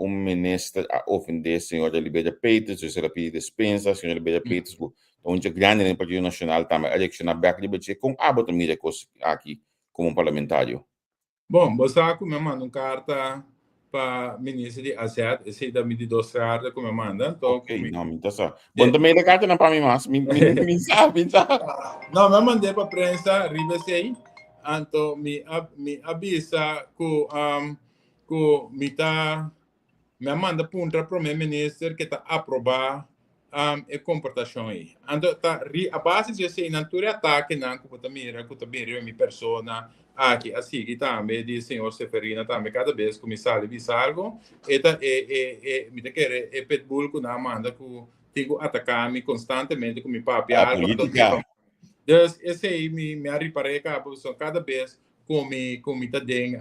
Speaker 3: un minister a ofendé señora Liberia Peters, dus el a pidi despensa, señora Liberia Peters ku ta un dje grandi den Partido Nacional tambe a reakshoná bèk riba dje. Kon abo ta mira e kos aki komo un parlamentario?
Speaker 4: Bon, bo sa ku mi a manda un karta pa minister di AZ, esei ta mi di dos karta ku mi a manda, anto
Speaker 3: Ok, no, mi ta sa. Bo no ta manda kartanan pa mi mas, mi mi mi sa, mi sa.
Speaker 4: No, mi a mand'é pa prensa riba esei, anto mi a mi a bisa ku ku mi ta Mi a manda puntra prome minister ke ta aproba e komportashon ei. Anto ta ri a base di eseinan tur e atakenan ku bo ta mira ku ta bin riba mi persona aki a sigui tambe di señor Seferina tambe kada bes ku mi sali bisa algo e ta e e e mi ta kere e pitbull ku nan a manda ku tin ku ataka mi konstantemente ku mi papia
Speaker 3: Ah,
Speaker 4: algo anto
Speaker 3: politica.
Speaker 4: Dus esei mi mi a ripar'é kaba pasobra kada bes ku mi ku mi ta den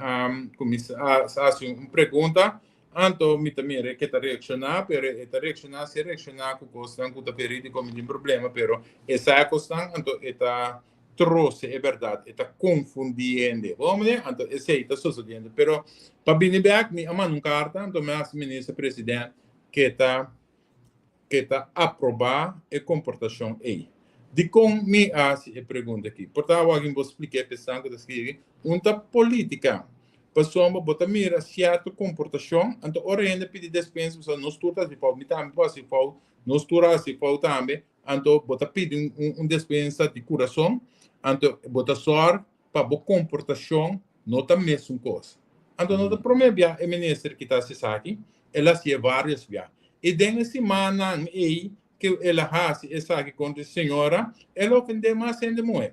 Speaker 4: ku mi sa hasi un pregunta anto mi ta mira ke ta reakshoná pero e ta reakshoná si e reakshoná ku kosnan ku ta verídiko mi tin problema pero e sa e kosnan anto e ta trose e bèrdat e ta konfundí hende bo mane anto esei ta sosodiendo pero pa bini bèk mi a manda un karta anto mi a hasi minister president ke ta ke ta aprobá e komportashon ei? Dikon mi a hasi e pregunta aki? Por ta awor bo splik'é pa esnan ku ta skirbi, un ta polítika. Pasobra bo ta mira sierto komportashon, anto ora hende pidi despensa, bo sa nos tur ta hasi fout, mi tambe por hasi fout, nos tur a hasi fout tambe, anto bo ta pidi un despensa di kurason, anto bo ta sòrg pa bo komportashon no ta mesun kos. Anto no ta promé bia e minister ki ta hasi esaki, el a hasié vários bia. I den e simannan ei ku el a hasi esaki kontra e señora, el a ofendé mas hende muhé.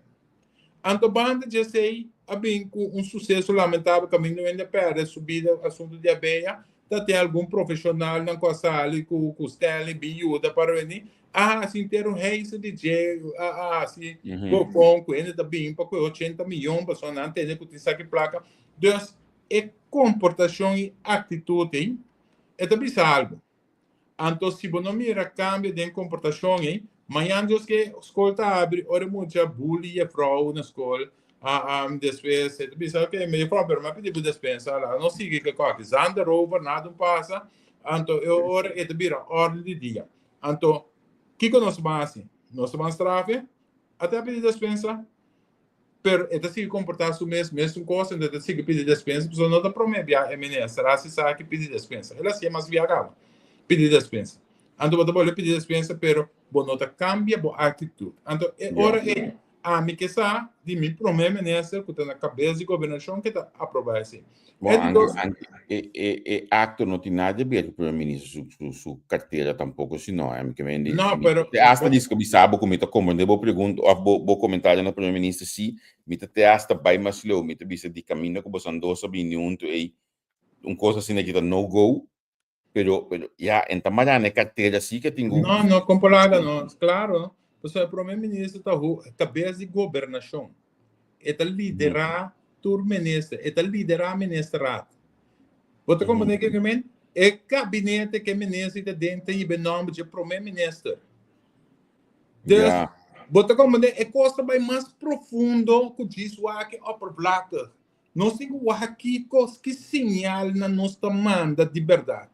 Speaker 4: Anto banda di esei a bin ku un suseso lamentabel kaminda un hende a pèrdè su bida asuntu di abeya, ta tin algun profeshonalnan ku a sali ku ku Stanley bin yuda pa reuní, a hasi henter un heisa di dje, a hasi bofon ku hende ta bin pa kohe ochenta miyon pasobra nan tende ku tin saki plaka. Dus e komportashon i aktitut ei e ta bisa algu. Anto si bo no mira kambio den komportashon ei, mañan Dios ke skol ta abri ora e mucha bully jefrou na skol, despues e ta bisa ok mi jefrou pero mi a pidi bo despensa ala no sigui ke koki zand erover nada un pasa anto e ora e ta bira orde di dia. Anto kiko nos ban hasi? Nos ta ban strafe? A ta pidi despensa? Pero e ta sigui komportá su mes mesun kos, enton e ta sigui pidi despensa, pasobra no ta promé bia e minister hasi esaki pidi despensa. El hasié mas bia kaba, pidi despensa. Anto bo ta bolbe pidi despensa, pero bo no ta kambia bo aktitut. Anto e ora ei, ami ke sa di mi promé minister ku ta na kabes di gobernashon ke ta aprobá esei.
Speaker 3: Bon,
Speaker 4: E di
Speaker 3: anke,
Speaker 4: dos,
Speaker 3: anke e, e, e acto no tin nada de ver cu primer minister su, su, su cartera tampoco, si no, eh, que men di,
Speaker 4: no,
Speaker 3: mi,
Speaker 4: pero
Speaker 3: te hasta
Speaker 4: bo,
Speaker 3: dis que bisabo cu mi ta comprende bo pregunta of bo, bo comentario na primer minister, si, mi ta te hasta bay mas leu, mi ta bisa di caminda cu bosan dos a bini hunto ey, un cosa asina ki ta no go, Pero, pero, ya, en ta marana e cartera si que tin
Speaker 4: No, no, con palabra no, claro. Pasobra e prome minister ta ho, cabes di gobernacion. E ta lidera tur minister, e ta lidera ministerraad. Bo ta comprende ke men? E gabinete ke minister ta den ta hiba e nomber dje prome minister. Dus, bo ta comprende, e cos ta bai mas profundo cu djis wak e oppervlakkig. Nos tin ku wak kiko, ki siñalnan nos ta manda di bèrdat.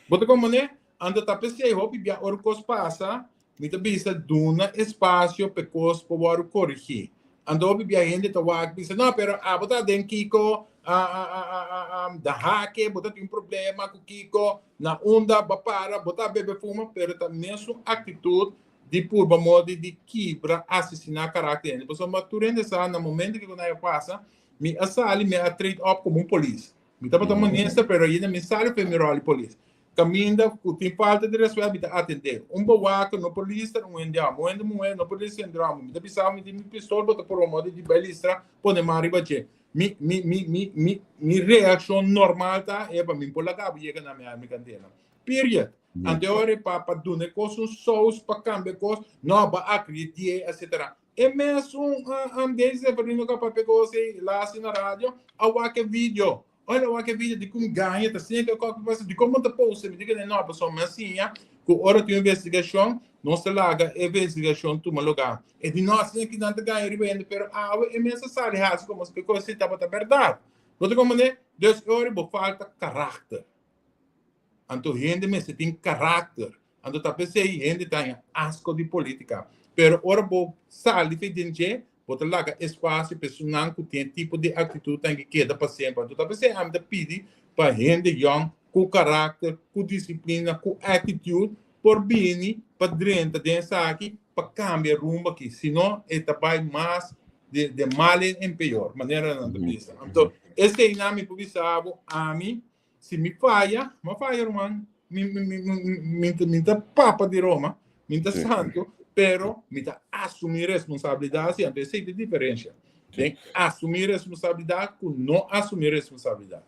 Speaker 4: Bo ta komprendé? Anto ta p'esei hopi bia ora kos pasa, mi ta bisa duna espasio p'e kos por wòrdu korigí. Anto hopi bia hende ta wak bisa, no, pero abo ta den kiko, da hake, bo ta tin problema ku kiko, na unda bo a para, bo ta bebe fuma, pero ta mesun aktitut di purba modi di kibra, asesiná karakter hende. Pasobra tur hende sa na momento ku nan a pasa, mi a sali, mi a trade up komo un polis. Mi tabata minister, pero ainda mi sali for mi ròl di polis. Kaminda ku tin falta di rèspèt, mi ta atendé. Un bowaka no por listra un hende hòmber, un hende muhé no por listra hende hòmber. Mi ta bisa bo, mi tin mi pistol, bo ta purba modi di bai listra, pone man riba dje. Mi, mi, mi, mi, mi, mi reakshon normal ta, epa, mi por laga bo yega na mi arma i kandela. Period. Anto e ora pa pa duna e kos un sous, pa kambia e kos, no, bo a akrediti'é, etsetera. E mesun Daisy Severino ku a papia kos ei lasi na radio, a wak e video. Ora el a wak e video di kon gaña ta siña ke kòke pasa, dikon bo ta post mi? Di no, pasobra mi a siña ku ora tin un investigashon, nos ta laga e investigashon tuma lugá. E di no, asina ki nan ta gaña riba hende, pero awe e mes a sali hasi komo si e kos ei tabata bèrdat. Bo ta komprendé? Dus e ora bo falta karakter. Anto hende mester tin karakter. Anto ta p'esei hende ta haña asko di polítika. Pero ora bo sali fe den dje, bo ta laga espasio pa esunnan ku tin e tipo di aktitutnan ki keda pa semper. Anto ta p'esei ami ta pidi pa hende yòn ku karakter, ku disiplina, ku attitude por bini pa drenta den esaki pa kambia rumbo aki. Si no e ta bai mas de mal en peor, manera nan ta bisa. Anto eseinan mi por bisa bo ami. Si mi faya, mi faya ruman, mi, mi, mi, mi, mi, mi ta papa di Roma, mi ta santo, pero mi ta asumí responsabilidad, sí, anto esei ta diferencia. Den asumí responsabilidad ku no asumí responsabilidad.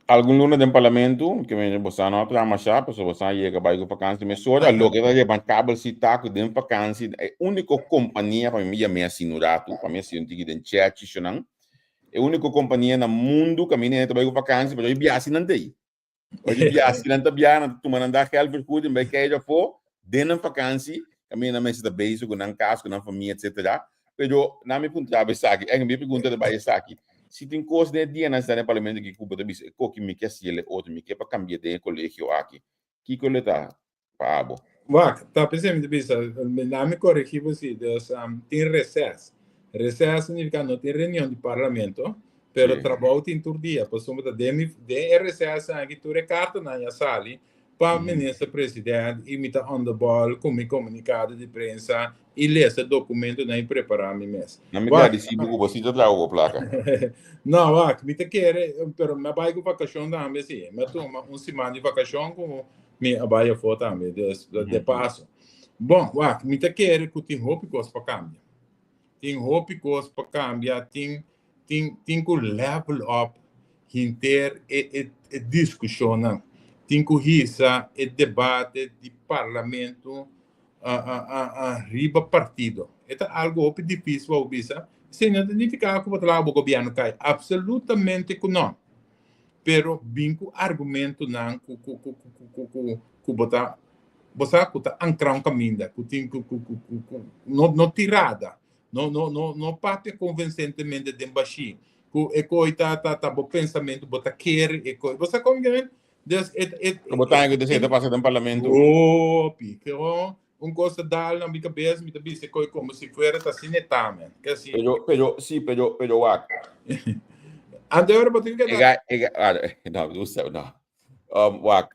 Speaker 3: Algun luna den parlamento, ke men bosa no a traha masha, pasobra bosa a yega bai ku vakansi mesora, loke ta remarkabel si ta ku den vakansi e úniko kompania, pa mi mi yam'é asina un ratu, pa mi a siña un tiki den chèchi shonan, E úniko kompania na mundu kaminda hende ta bai ku vakansi, pero hoy biasi nan ta ei. Hoy biasi nan ta biaha, nan ta tuma nan dag geldvergoeding bai keidu afó den nan vakansi, kaminda nan mester ta bezig ku nan kas, ku nan famia, etsetera. Pero nan mi puntra bo esaki, èk mi pregunta ta bai esaki, si tin kos den e dianan sta den e parlamento aki ku bo ta bisa e koki mi ke hasiel e otro, mi ke pa kambia den e kolegio aki, kiko lo ta? pa abo.
Speaker 4: Wak, ta p'esei mi ta bisa, na mi koregí bo si, dus tin reses. Reses significa no tin reunion di parlamento, pero trabou tin tur dia, pasobra ta den mi, den e reses aki tur e kartanan ya sali pa minister president i mi ta on the ball ku mi komunikado di prensa i lesa dokumentonan i prepará mi mes.
Speaker 3: Na mi gradisí bo ku bo si ta traha bo plaka.
Speaker 4: No, wak, mi ta kere, pero mi a bai ku vakashon tambe si. Mi a tuma un siman di vakashon ku Mi a bai afó tambe, dus de paso. Bon, wak, mi ta kere ku tin hopi kos pa kambia. Tin hopi kos pa kambia, tin, tin, tin ku level up hinter e, e, e diskushonnan. Tin ku hisa e debate di parlamento a, a, a, a riba partido. E ta algo hopi difícil pa bo bisa. Esei no ta nifiká ku bo ta laga bo gobièrnu kai. Absolutamente ku no. Pero bin ku argumentonan ku ku ku ku ku ku ku bo ta bo sa ku ta ankra un kaminda ku tin ku ku ku ku ku no no tirada no no no no papia konvensentemente den bashí ku e koi ta ta ta bo pensamentu bo ta kere e koi bo sa kon ke men dus e e
Speaker 3: Bo ta haña ku ta pasa den parlamento?
Speaker 4: Hopi ke un kos ta dal na mi kabes mi ta bisa e koi komo si fuera ta asina e ta men ke asi.
Speaker 3: Pero pero si pero pero wak.
Speaker 4: Ante ora bo tin ke
Speaker 3: da. Ega ega ah no no sa no. Um wak.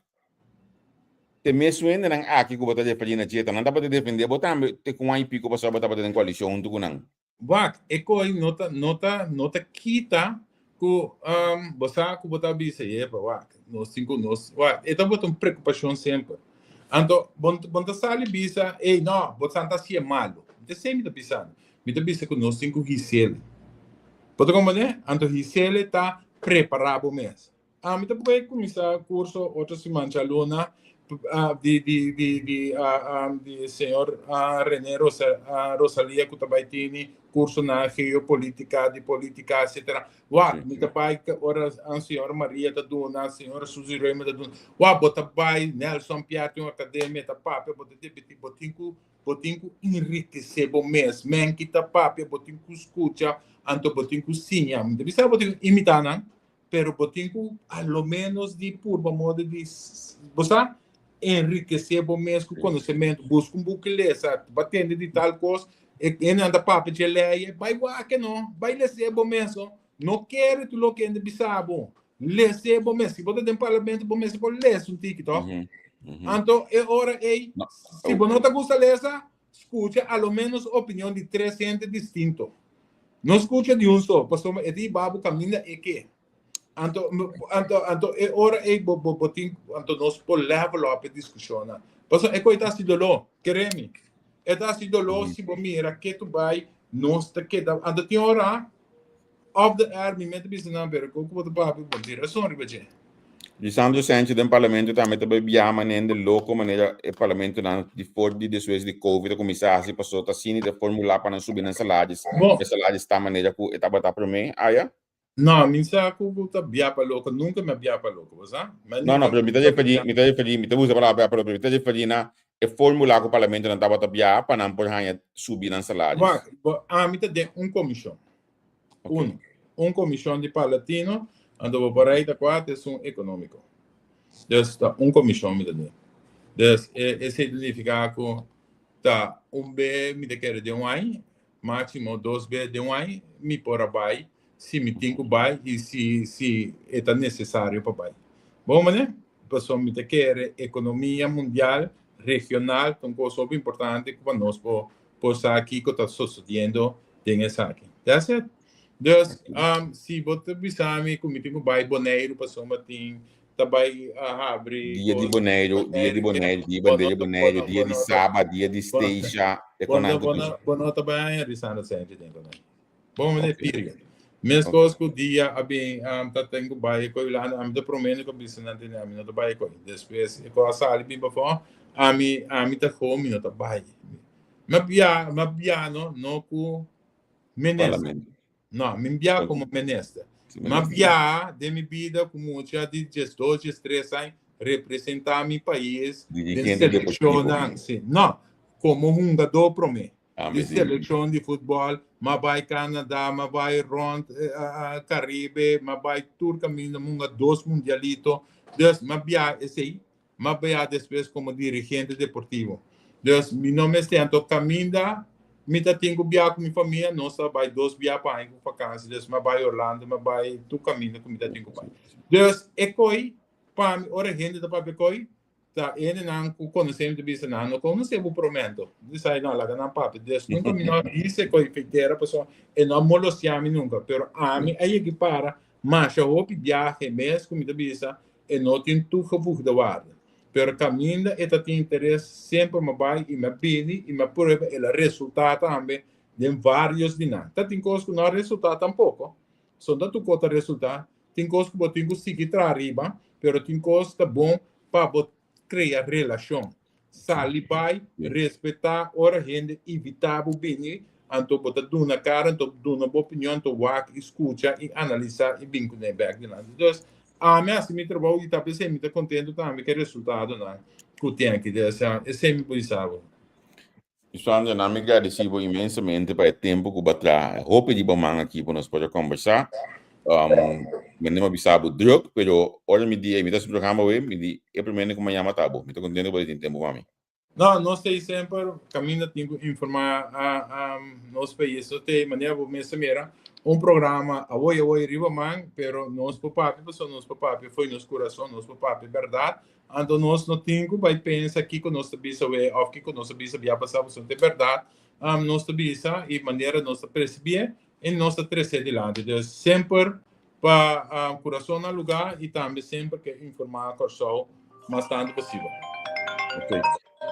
Speaker 3: Te mes wendenan aki ku bo ta referí na dje ta nan tabata defendé bo tambe te ku un aña i piko pasó bo tabata den koalishon huntu ku nan.
Speaker 4: Wak, e koi no ta no ta no ta kita ku um bo sa ku bo ta bisa yepa wak nos tin ku nos wak e tabata un preokupashon semper. Anto bo bo ta sali bisa ey no bo san ta hasié malu. Mi ta esei mi ta bisando. Mi ta bisa ku nos tin ku hisele. Bo ta komprendé? Anto hisele ta prepará bo mes. Ami ta bai kuminsá kurso otro siman djaluna di di di di di señor Rene Rosa Rosalia ku ta bai tini kursonan geopolítika di polítika etsetera. Wak mi ta bai ora señora Maria ta duna, señora Suzy Reumer ta duna. Wak bo ta bai Nelson Piatti un akademia ta papia bo ta debití bo tin ku Bo tin ku enrikesé bo mes. Men ki ta papia, bo tin ku skucha, anto bo tin ku siña. Mi ta bisa bo tin ku imitá nan, pero bo tin ku a lo ménos di purba moda di, bo sa, enrikesé bo mes ku konosementu. Buska un buki lesa, bo a tende di tal kos, e hendenan ta papia dje lei, bai wak no, bai les'é bo mes. No kere tur loke hende bisa bo. Les'é bo mes. Si bo ta den parlamento, bo mester por lesa un tiki, toch? Anto e ora ei, si bo no ta gusta lesa, skucha a lo menos opinion di tres hende distinto. No skucha di un so, pasobra e ta hiba bo kaminda e ke. Anto, anto, anto e ora ei bo, bo, bo tin, anto nos por level up e diskushonnan. Pasobra e koi ta hasi doló, kere mi. E ta hasi doló si bo mira ke tu bai, nos ta keda, anto tin ora, Off the air mi mete bisa nan pero ku bo ta papia bo tin rason riba dje.
Speaker 3: Lisandro Sánchez den parlamento tambe ta bai biaha manera de loko manera e parlamentonan di for di despues di Covid a kuminsá hasi paso ta asina ta formulá pa nan subi nan salaris.
Speaker 4: Bon.
Speaker 3: E salaris ta manera ku e tabata promé aya.
Speaker 4: No, mi sa ku ku ta bia pa loko, nunka mi a bia pa loko, bo sa? Mi
Speaker 3: No, no,
Speaker 4: nunka
Speaker 3: pero mi ta referí, mi ta referí, mi ta usa palabra bia pa loko, pero mi ta referí na e formula ku parlamentonan tabata biaha pa nan por haña subi nan salaris.
Speaker 4: Wak, bo, ami ta den un komishon.
Speaker 3: Ok.
Speaker 4: Uno. Un komishon di Parlatino, anto bo por rei ta kua ta esun ekonómiko. Dus ta un komishon mi ta den. Dus e esei ta nifiká ku ta un be mi ta kere den un aña, máksimo dos be den un aña mi por a bai si mi tin ku bai i si si e ta nesesario pa bai. Bon manera? Pasobra mi ta kere ekonomia mundial, regional ta un kos hopi importante ku pa nos por por sa kiko ta sosodiendo den esaki. That's it. Dus, si bo ta bisa mi ku mi tin ku bai Boneiru pasobra tin ta bai habri
Speaker 3: Dia di Boneiru, dia di Boneiru, dia di bandera di Boneiru, dia di Saba, dia di Statia, e konan ku tur.
Speaker 4: Bo no ta bai haña Lisandro Sánchez den Boneiru. Bon meneer, period. Meskos ku dia a bin ta ten ku bai e koi Hulanda, ami ta promé ku a bisa nan tene ami no ta bai e koi. Despues e kos a sali bin pafó, ami ami ta home mi no ta bai. Mi a bia mi a bia no no ku minister.
Speaker 3: Parlamento.
Speaker 4: No, mi bia komo minister. Mi a bia den mi bida ku mucha di 12, 13 aña representá mi pais den
Speaker 3: Dirigente deportivo.
Speaker 4: selekshonnan. Si. No, komo hungadó promé.
Speaker 3: Tambe
Speaker 4: Di
Speaker 3: si.
Speaker 4: seleccion di futbol, m'a bai Canada, m'a bai rond Caribe, m'a bai tur caminda, m'a hunga dos mundialito. Dus m'a bia esey, m'a bia despues como dirigente deportivo. Dus mi no mester anto caminda mi ta tin cu bia cu mi famia, nos ta bai dos bia pa aña cu vakantie, dus m'a bai Orlando, m'a bai tur caminda cu mi ta tin cu bai. Dus e coi pa mi, ora hende ta papia coi, Ta hendenan ku konosé mi ta bisa nan no konosé bo promento. Mi sa no laga nan papia. Des nunka mi no a bisa ku e feitera pasobra e no a molestiá mi nunka. Pero ami a yega para masha hopi biahe mes ku mi ta bisa e no tin toegevoegde waarde. Pero kaminda e ta tin interes semper mi a bai i mi a bini i mi a prueba el a resultá tambe den vários di nan. Ta tin kos ku no a resultá tampoko. So ta tur kos ta resultá. Tin kos ku bo tin ku sigui traha riba, pero tin kos ta bon pa bo krea relashon. Sali bai, respetá ora hende invitá bo bini, anto bo ta duna kara, anto duna bo opinion, anto wak i skucha i analisá i bin kuné bèk dilanti. Dus, ami a hasi mi trabou i ta p'esei mi ta kontentu tambe ku e resultadonan ku tin aki. Dus, esei mi por bisa bo.
Speaker 3: Sandra, na mi gradisí bo inmensamente pa e tempu ku bo a traha. Hopi di bo man aki pa nos por a kombersá. Mi no a bisa bo druk, pero ora mi di, mi ta hasi programa awe, mi di e primer ku mi a yama ta bo. Mi ta kontento ku bo tin tempu pa mi.
Speaker 4: No, nos ta ei semper kaminda tin ku informá nos pais. Nos ta ei manera bo mester mira un programa awoy awoy riba man, pero nos por papia pasobra nos por papia fo'i nos kurason, nos por papia bèrdat. Anto nos no tin ku bai pensa kiko nos ta bisa awe òf kiko nos a bisa bia pasá, pasobra ta e bèrdat nos ta bisa i manera nos ta persibié i nos ta tresé dilanti. Dus semper pa kurason na lugá i tambe semper ke informá Kòrsou mas tantu posibel.
Speaker 3: Ok.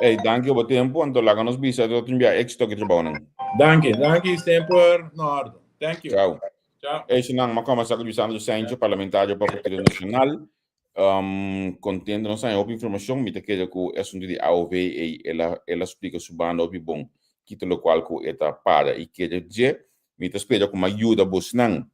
Speaker 3: Ey, danki pa bo tempu. Anto laga nos bisa otro tin bia éksito ku e trabounan.
Speaker 4: Danki, danki semper na òrdu. Thank you.
Speaker 3: Chao.
Speaker 4: Chao.
Speaker 3: Ey, Sinan, m'a kòmbersá ku Lisandro Sancho, parlamentario pa Partido Nacional. Contento nos haña hopi informacion. Mi ta kere cu e asunto di AOV ey el a el a splica su banda hopi bon kita locual cu e ta para y kere dje. Mi ta spera cu mi a yuda bosnan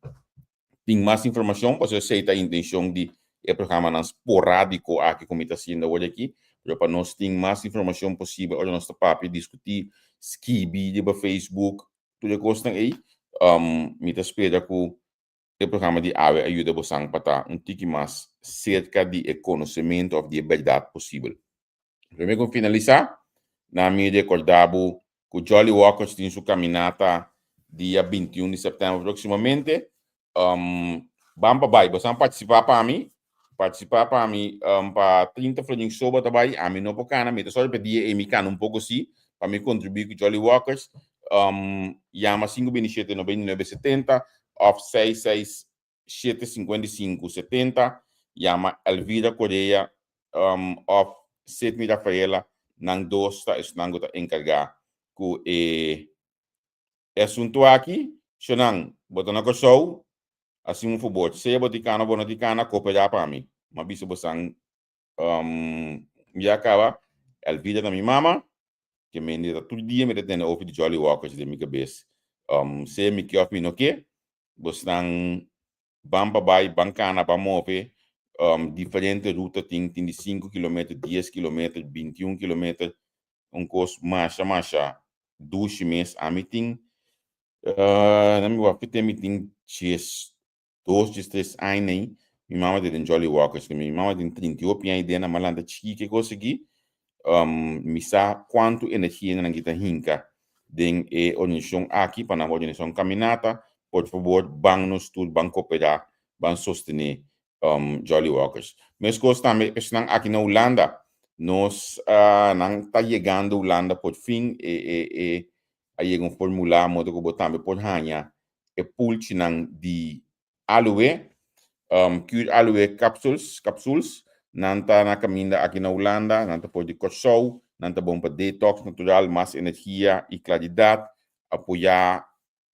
Speaker 3: tin mas informacion pasobra esey ta intencion di e programanan sporadico aki cu mi ta haciendo awor aki. Pero pa nos tin mas informacion posibel ora nos ta papia, discuti, skibi riba Facebook, tur e cosnan ey. Mi ta spera cu E programa di awe a yuda bosan pa ta un tiki mas serka di e konosementu òf di e bèrdat posibel. Promé ku mi finalisá, na mi rekordá bo ku Jolly Walkers tin su kaminata dia 21 di sèptèmber próksimamente. Ban pa bai, bosan partisipá pa mi, partisipá pa mi pa 30 florin so bo ta bai, ami no por kana, mi ta sòru pa e dia ei mi kana un poko sí, pa mi kontribuí ku Jolly Walkers. Yama 527 99 70 òf 6 6 7 55 70, yama Elvira Correa òf Sidney Rafaela, nan dos ta esnan ku ta enkargá ku e asuntu aki. Shonnan, bo ta na Kòrsou, hasi un fabor, sea bo tin kana o bo no tin kana, koperá pa mi. M'a bisa bosan um, ya kaba, Elvira ta mi mama, ke mende ta tur dia mi ta tende over di Jolly Walkers den mi kabes. Sea mi ke of mi no ke, bosnan ban pa bai, ban kana, ban move, diferente ruta tin, tin di sinku kilometer, dies kilometer, bintiun kilometer, un kos masha masha dushi mes. Ami tin, na mi wak mi tin 12, 13 aña ei, mi mama ta den Jolly Walkers, mi mama tin 38 aña den, m'a lanta chikí ke kos aki, mi sa kuantu energia nan ta hinka den e organisashon aki, pa nan organisashon kaminata. Por fabor, ban nos tur, ban kooperá, ban sostené Jolly Walkers. Meskos tambe esnan aki na Hulanda, nos nan ta yegando Hulanda por fin, e a yega un formula modo ku bo tambe por haña e pulchinan di aloe, Cure Aloe capsules, capsules, nan ta na kaminda aki na Hulanda, nan ta for di Kòrsou, nan ta bon pa detox natural, mas energia i klaridat, apoyá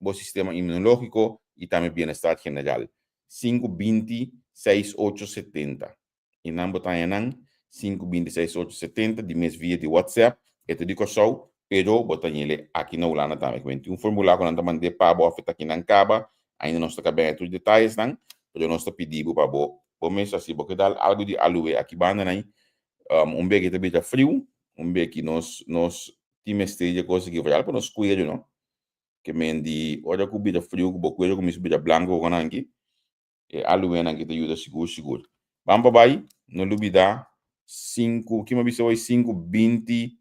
Speaker 3: bo sistema inmunológiko i tambe bienestar general. Sinku binti seis ocho setenta. I nan bo ta haña nan sinku binti seis ocho setenta di mes via di WhatsApp, e ta di Kòrsou, pero bo ta hañ'el aki na Hulanda tambe. Ku tin un formula ku nan ta mand'é pa bo òf e ta aki nan kaba, ainda nos ta kab'é tur detayesnan, pero nos ta pidi bo pa bo bo mes hasi bo ke dal algu di aloe aki banda nan, un beki ta bira friu, un beki nos nos tin mester di e kos aki foral pa nos kueru no, ke men di ora ku bira friu ku bo kueru kuminsa bira blanku konan aki, E aluenan ki ta yuda sigur sigur. Ban pa bai, no lubida sinku, kima bisa hoy sinku binti,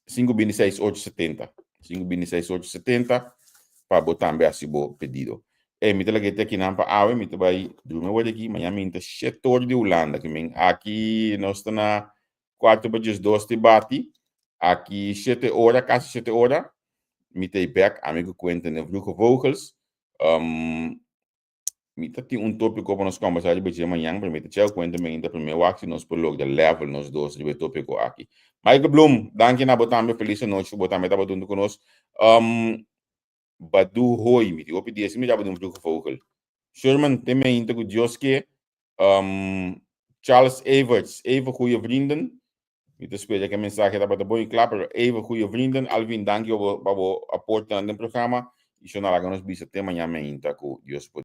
Speaker 3: sinku binti seis ocho setenta. Sinku binti seis ocho setenta pa bo tambe hasi bo pedido. Ey, mi ta laga e akinan pa awe, mi ta bai drumi awor aki, mañana mi ta shete or di Hulanda, ki men aki nos ta na kuarto pa diesdos te bati, aki shete ora, kasi shete ora, mi ta bek, ami ku Quentin den Vroege Vogels. Mi ta tin un tópiko pa nos kòmbersá riba dje mañan, pero mi ta chèk Quentin mainta promé wak si nos por logra level nos dos riba e tópiko aki. Michael Bloem, danki na bo tambe, felis anochi, bo tambe tabata huntu ku nos. Badu Hoy, mi tin hopi dia sin mira bo den Vroege Vogel. Sherman, te mainta ku Dios ke. Charles Everts, even goeie vrienden. Mi ta spera ku e mensahe tabata bon i kla, pero even goeie vrienden. Alvin, danki pa bo aporte den programa. I shona laga nos bisa te mañana mainta ku Dios por.